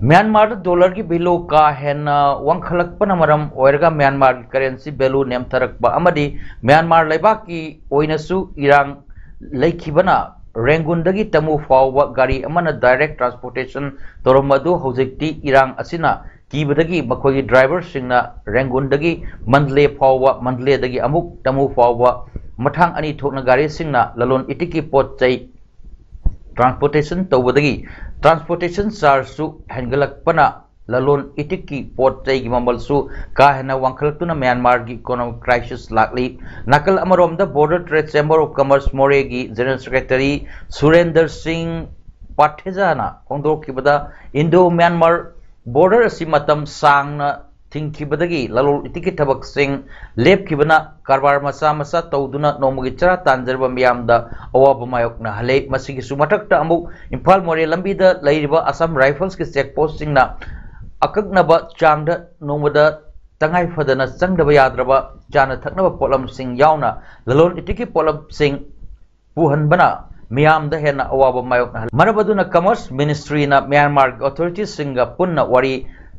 ꯃ꯭ꯌꯥꯟꯃꯥꯔꯗ dollar ꯒꯤ value ꯀꯥ ꯍꯦꯟꯅ ꯋꯥꯡꯈꯠꯂꯛꯄꯅ ꯃꯔꯝ ꯑꯣꯏꯔꯒ ꯃ꯭ꯌꯥꯟꯃꯥꯔꯒꯤ currency value ꯅꯦꯝꯊꯔꯛꯄ ꯑꯃꯗꯤ ꯃ꯭ꯌꯥꯟꯃꯥꯔ ꯂꯩꯕꯥꯛꯀꯤ ꯑꯣꯏꯅꯁꯨ ꯏꯔꯥꯡ ꯂꯩꯈꯤꯕꯅ ꯔꯦꯡꯒꯨꯟꯗꯒꯤ ꯇꯃꯨ ꯐꯥꯎꯕ ꯒꯥꯔꯤ ꯑꯃꯅ direct transportation ꯇꯧꯔꯝꯕ ꯑꯗꯨ ꯍꯧꯖꯤꯛꯇꯤ ꯏꯔꯥꯡ ꯑꯁꯤꯅ ꯀꯤꯕꯗꯒꯤ ꯃꯈꯣꯏꯒꯤ driver ꯁꯤꯡꯅ ꯔꯦꯡꯒꯨꯟꯗꯒꯤ ꯃꯟꯗꯂꯦ ꯐꯥꯎꯕ, ꯃꯟꯗꯂꯦꯗꯒꯤ ꯑꯃꯨꯛ ꯇꯃꯨ ꯐꯥꯎꯕ ꯃꯊꯥꯡ ꯑꯅꯤ ꯊꯣꯛꯅ ꯒꯥꯔꯤꯁꯤꯡꯅ ꯂꯂꯣꯟ ꯏꯇꯤꯛꯀꯤ ꯄꯣꯠ ꯆꯩ transportation ꯇꯧꯕꯗꯒꯤ transportation charge ꯁꯨ ꯍꯦꯟꯒꯠꯂꯛꯄꯅ ꯂꯂꯣꯟ ꯏꯇꯤꯛꯀꯤ ꯄꯣꯠ ꯆꯩꯒꯤ ꯃꯃꯜꯁꯨ ꯀꯥ ꯍꯦꯟꯅ ꯋꯥꯡꯈꯠꯂꯛꯇꯨꯅ ꯃ꯭ꯌꯥꯟꯃꯥꯔꯒꯤ economic crisis ꯂꯥꯛꯂꯤ꯫ ꯅꯥꯀꯜ ꯑꯃꯔꯣꯝꯗ Border Trade Chamber of Commerce ꯃꯣꯔꯦꯒꯤ general secretary ꯁꯨꯔꯦꯟꯗꯔ ꯁꯤꯡ ꯄꯥꯊꯦꯖꯥꯅ ꯐꯣꯡꯗꯣꯛꯈꯤꯕꯗ Indo Myanmar border ꯑꯁꯤ ꯃꯇꯝ ꯁꯥꯡꯅ ꯊꯤꯡꯈꯤꯕꯗꯒꯤ ꯂꯂꯣꯟ ꯏꯇꯤꯛꯀꯤ ꯊꯕꯛꯁꯤꯡ ꯂꯦꯞꯈꯤꯕꯅ ꯀꯔꯕꯥꯔ ꯃꯆꯥ ꯃꯆꯥ ꯇꯧꯗꯨꯅ ꯅꯣꯡꯃꯒꯤ ꯆꯔꯥ ꯇꯥꯟꯖꯔꯕ ꯃꯤꯌꯥꯝꯗ ꯑꯋꯥꯕ ꯃꯥꯌꯣꯛꯅꯍꯜꯂꯦ꯫ ꯃꯁꯤꯒꯤꯁꯨ ꯃꯊꯛꯇ ꯑꯃꯨꯛ ꯏꯝꯐꯥꯜ ꯃꯣꯔꯦ ꯂꯝꯕꯤꯗ ꯂꯩꯔꯤꯕ ꯑꯁꯥꯝ ꯔꯥꯏꯐꯜꯁꯀꯤ ꯆꯦꯛ ꯄꯣꯁꯁꯤꯡꯅ ꯑꯀꯛꯅꯕ ꯆꯥꯡꯗ ꯅꯣꯡꯃꯗ ꯇꯉꯥꯏ ꯐꯗꯅ ꯆꯪꯗꯕ ꯌꯥꯗ꯭ꯔꯕ ꯆꯥꯅ ꯊꯛꯅꯕ ꯄꯣꯠꯂꯝꯁꯤꯡ ꯌꯥꯎꯅ ꯂꯂꯣꯟ ꯏꯇꯤꯛꯀꯤ ꯄꯣꯠꯂꯝꯁꯤꯡ ꯄꯨꯍꯟꯕꯅ ꯃꯤꯌꯥꯝꯗ ꯍꯦꯟꯅ ꯑꯋꯥꯕ ꯃꯥꯌꯣꯛꯅꯍꯜꯂꯤ꯫ ꯃꯔꯝ ꯑꯗꯨꯅ Commerce Ministryꯅ ꯃ꯭ꯌꯥꯟꯃꯥꯔꯒꯤ authoritiesꯁꯤꯡꯒ ꯄꯨꯟꯅ ꯋꯥꯔꯤ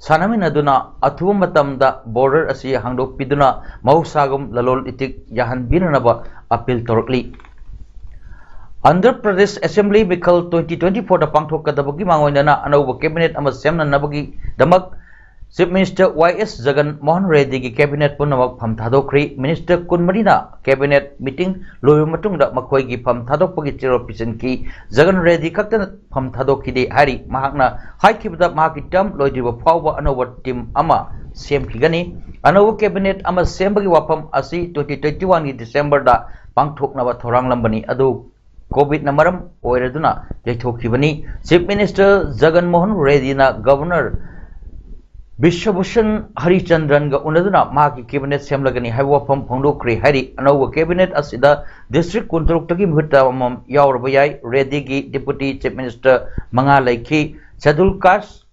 ꯁꯥꯟꯅꯃꯤꯟꯅꯗꯨꯅ ꯑꯊꯨꯕ ꯃꯇꯝꯗ border ꯑꯁꯤ ꯍꯥꯡꯗꯣꯛꯄꯤꯗꯨꯅ ꯃꯍꯧꯁꯥꯒꯨꯝ ꯂꯂꯣꯟ ꯏꯇꯤꯛ ꯌꯥꯍꯟꯕꯤꯅꯅꯕ appeal ꯇꯧꯔꯛꯂꯤ꯫ ꯑꯟꯙ꯭ꯔ ꯄ꯭ꯔꯗꯦꯁ ꯑꯦꯁꯦꯝꯕ꯭ꯂꯤ ꯃꯤꯈꯜ twenty twenty fourꯗ ꯄꯥꯡꯊꯣꯛꯀꯗꯕꯒꯤ ꯃꯥꯡꯑꯣꯏꯅꯅ ꯑꯅꯧꯕ cabinet ꯑꯃ ꯁꯦꯝꯅꯅꯕꯒꯤꯗꯃꯛ Chief Minister ꯋꯥꯏ ꯑꯦꯁ ꯖꯒꯟ ꯃꯣꯍꯟ ꯔꯦꯗ꯭ꯗꯤꯒꯤ cabinet ꯄꯨꯝꯅꯃꯛ ꯐꯝ ꯊꯥꯗꯣꯛꯈ꯭ꯔꯤ꯫ Minister ꯀꯨꯟꯃꯔꯤꯅ cabinet meeting ꯂꯣꯏꯔꯕ ꯃꯇꯨꯡꯗ ꯃꯈꯣꯏꯒꯤ ꯐꯝ ꯊꯥꯗꯣꯛꯄꯒꯤ ꯆꯦꯔꯣꯜ ꯄꯤꯁꯤꯟꯈꯤ꯫ ꯖꯒꯟ ꯔꯦꯗ꯭ꯗꯤ ꯈꯛꯇꯅ ꯐꯝ ꯊꯥꯗꯣꯛꯈꯤꯗꯦ ꯍꯥꯏꯔꯤ꯫ ꯃꯍꯥꯛꯅ ꯍꯥꯏꯈꯤꯕꯗ ꯃꯍꯥꯛꯀꯤ term ꯂꯣꯏꯗ꯭ꯔꯤꯕ ꯐꯥꯎꯕ ꯑꯅꯧꯕ team ꯑꯃ ꯁꯦꯝꯈꯤꯒꯅꯤ꯫ ꯑꯅꯧꯕ cabinet ꯑꯃ ꯁꯦꯝꯕꯒꯤ ꯋꯥꯐꯝ ꯑꯁꯤ twenty twenty oneꯒꯤ Decemberꯗ ꯄꯥꯡꯊꯣꯛꯅꯕ ꯊꯧꯔꯥꯡꯂꯝꯕꯅꯤ, ꯑꯗꯨ COVIDꯅ ꯃꯔꯝ ꯑꯣꯏꯔꯗꯨꯅ ꯌꯩꯊꯣꯛꯈꯤꯕꯅꯤ꯫ Chief Minister ꯖꯒꯟ ꯃꯣꯍꯟ ꯔꯦꯗ꯭ꯗꯤꯅ Governor ꯕꯤꯁ꯭ꯋꯚꯨꯁꯟ ꯍꯔꯤꯆꯟꯗ꯭ꯔꯟꯒ ꯎꯅꯗꯨꯅ ꯃꯍꯥꯛꯀꯤ cabinet ꯁꯦꯝꯂꯒꯅꯤ ꯍꯥꯏꯕ ꯋꯥꯐꯝ ꯐꯣꯡꯗꯣꯛꯈ꯭ꯔꯦ ꯍꯥꯏꯔꯤ꯫ ꯑꯅꯧꯕ cabinet ꯑꯁꯤꯗ district ꯀꯨꯟꯇꯔꯨꯛꯇꯒꯤ ꯃꯤꯍꯨꯠ ꯑꯃꯃꯝ ꯌꯥꯎꯔꯕ ꯌꯥꯏ꯫ ꯔꯦꯗ꯭ꯗꯤꯒꯤ Deputy Chief Minister ꯃꯉꯥ ꯂꯩꯈꯤ꯫ Scheduled Caste,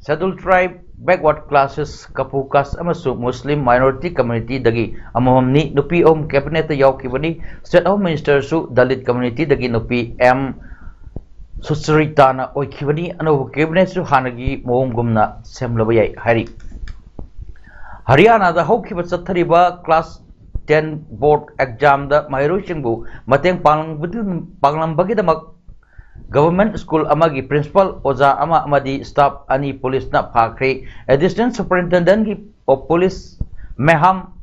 Scheduled Tribe, Backward Classes, Kapu Caste ꯑꯃꯁꯨꯡ Muslim Minority Communityꯗꯒꯤ ꯑꯃꯃꯝꯅꯤ꯫ ꯅꯨꯄꯤ ꯑꯍꯨꯝ cabinetꯇ ꯌꯥꯎꯈꯤꯕꯅꯤ꯫ State Home Ministerꯁꯨ Dalit Communityꯗꯒꯤ ꯅꯨꯄꯤ ꯑꯦꯝ ꯁꯨꯆꯔꯤꯇꯥꯅ ꯑꯣꯏꯈꯤꯕꯅꯤ꯫ ꯑꯅꯧꯕ cabinetꯁꯨ ꯍꯥꯟꯅꯒꯤ ꯃꯑꯣꯡꯒꯨꯝꯅ ꯁꯦꯝꯂꯕ ꯌꯥꯏ ꯍꯥꯏꯔꯤ꯫ ꯍꯔꯤꯌꯥꯅꯥꯗ ꯍꯧꯈꯤꯕ ꯆꯠꯊꯔꯤꯕ class ten board examꯗ ꯃꯍꯩꯔꯣꯏꯁꯤꯡꯕꯨ ꯃꯇꯦꯡ ꯄꯥꯡꯂꯝꯕꯗꯨ-, ꯄꯥꯡꯂꯝꯕꯒꯤꯗꯃꯛ government school ꯑꯃꯒꯤ principal, ꯑꯣꯖꯥ ꯑꯃ ꯑꯃꯗꯤ staff ꯑꯅꯤ policeꯅ ꯐꯥꯈ꯭ꯔꯦ꯫ Additional Superintendentꯀꯤ of Police ꯃꯦꯍꯥꯝ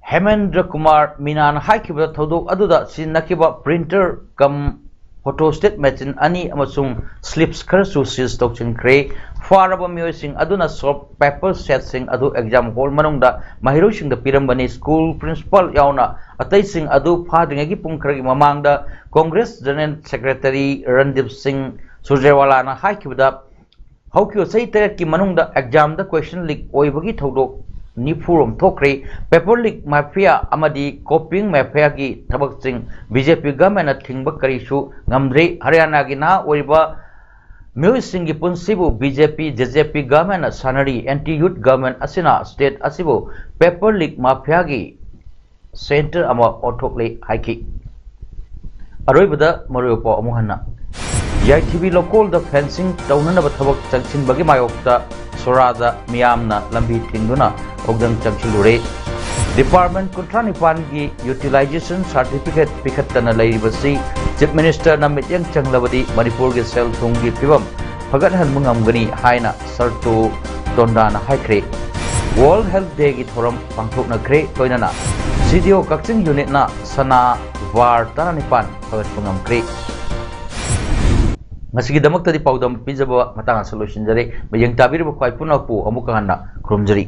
Hemendra Kumar ꯃꯤꯅꯥꯅ ꯍꯥꯏꯈꯤꯕꯗ ꯊꯧꯗꯣꯛ ꯑꯗꯨꯗ ꯁꯤꯖꯤꯟꯅꯈꯤꯕ printer cum photostat machine ꯑꯅꯤ ꯑꯃꯁꯨꯡ slips ꯈꯔꯁꯨ seize ꯇꯧꯁꯤꯟꯈ꯭ꯔꯦ꯫ ꯐꯥꯔꯕ ꯃꯤꯑꯣꯏꯁꯤꯡ ꯑꯗꯨꯅ soft paper setꯁꯤꯡ ꯑꯗꯨ exam hall ꯃꯅꯨꯡꯗ ꯃꯍꯩꯔꯣꯏꯁꯤꯡꯗ ꯄꯤꯔꯝꯕꯅꯤ꯫ School principal ꯌꯥꯎꯅ ꯑꯇꯩꯁꯤꯡ ꯑꯗꯨ ꯐꯥꯗ꯭ꯔꯤꯉꯩꯒꯤ ꯄꯨꯡ ꯈꯔꯒꯤ ꯃꯃꯥꯡꯗ Congress General Secretary ꯔꯟꯗꯤꯞ ꯁꯤꯡ ꯁꯨꯔꯖꯦꯋꯥꯂꯥꯅ ꯍꯥꯏꯈꯤꯕꯗ, ꯍꯧꯈꯤꯕ ꯆꯍꯤ ꯇꯔꯦꯠꯀꯤ ꯃꯅꯨꯡꯗ examꯗ question leak ꯑꯣꯏꯕꯒꯤ ꯊꯧꯗꯣꯛ ꯅꯤꯐꯨ ꯔꯣꯝ ꯊꯣꯛꯈ꯭ꯔꯦ꯫ Paper leak mafia ꯑꯃꯗꯤ copying mafiaꯒꯤ ꯊꯕꯛꯁꯤꯡ BJP governmentꯅ ꯊꯤꯡꯕ ꯀꯔꯤꯁꯨ ꯉꯝꯗ꯭ꯔꯤ꯫ ꯍꯔꯤꯌꯥꯅꯥꯒꯤ ꯅꯍꯥ ꯑꯣꯏꯔꯤꯕ ꯃꯤꯑꯣꯏꯁꯤꯡꯒꯤ ꯄꯨꯟꯁꯤꯕꯨ BJP JJP governmentꯅ ꯁꯥꯟꯅꯔꯤ꯫ Anti youth government ꯑꯁꯤꯅ state ꯑꯁꯤꯕꯨ paper leak mafiaꯒꯤ centre ꯑꯃ ꯑꯣꯟꯊꯣꯛꯂꯦ ꯍꯥꯏꯈꯤ꯫ ꯑꯔꯣꯏꯕꯗ ꯃꯔꯨꯑꯣꯏꯕ ꯄꯥꯎ ꯑꯃꯨꯛ ꯍꯟꯅ꯫ ꯌꯥꯏꯊꯤꯕꯤ ꯂꯧꯀꯣꯜꯗ fencing ꯇꯧꯅꯅꯕ ꯊꯕꯛ ꯆꯪꯁꯤꯟꯕꯒꯤ ꯃꯥꯌꯣꯛꯇ ꯁꯣꯔꯥꯗ ꯃꯤꯌꯥꯝꯅ ꯂꯝꯕꯤ ꯊꯤꯡꯗꯨꯅ ꯈꯧꯗꯪ ꯆꯪꯁꯤꯜꯂꯨꯔꯦ꯫ Department ꯀꯨꯟꯊ꯭ꯔꯥ ꯅꯤꯄꯥꯟꯒꯤ utilization certificate ꯄꯤꯈꯠꯇꯅ ꯂꯩꯔꯤꯕꯁꯤ Chief Ministerꯅ ꯃꯤꯠꯌꯦꯡ ꯆꯪꯂꯕꯗꯤ ꯃꯅꯤꯄꯨꯔꯒꯤ ꯁꯦꯜ ꯊꯨꯝꯒꯤ ꯐꯤꯕꯝ ꯐꯒꯠꯍꯟꯕ ꯉꯝꯒꯅꯤ ꯍꯥꯏꯅ ꯁꯔꯇꯨ ꯇꯣꯟꯗꯥꯅ ꯍꯥꯏꯈ꯭ꯔꯦ꯫ World Health Dayꯒꯤ ꯊꯧꯔꯝ ꯄꯥꯡꯊꯣꯛꯅꯈ꯭ꯔꯦ꯫ ꯂꯣꯏꯅꯅ CDO ꯀꯛꯆꯤꯡ unitꯅ ꯁꯅꯥ ꯕꯥꯔ ꯇꯔꯥꯅꯤꯄꯥꯟ ꯐꯒꯠꯄ ꯉꯝꯈ꯭ꯔꯦ꯫ ꯉꯁꯤꯒꯤꯗꯃꯛꯇꯗꯤ ꯄꯥꯎꯗꯝ ꯄꯤꯖꯕ ꯃꯇꯥꯡ ꯑꯁꯤꯗ ꯂꯣꯏꯁꯤꯟꯖꯔꯦ꯫ ꯃꯤꯠꯌꯦꯡ ꯇꯥꯕꯤꯔꯤꯕ ꯈ꯭ꯋꯥꯏ ꯄꯨꯝꯅꯃꯛꯄꯨ ꯑꯃꯨꯛꯀ ꯍꯟꯅ ꯈꯨꯔꯨꯝꯖꯔꯤ꯫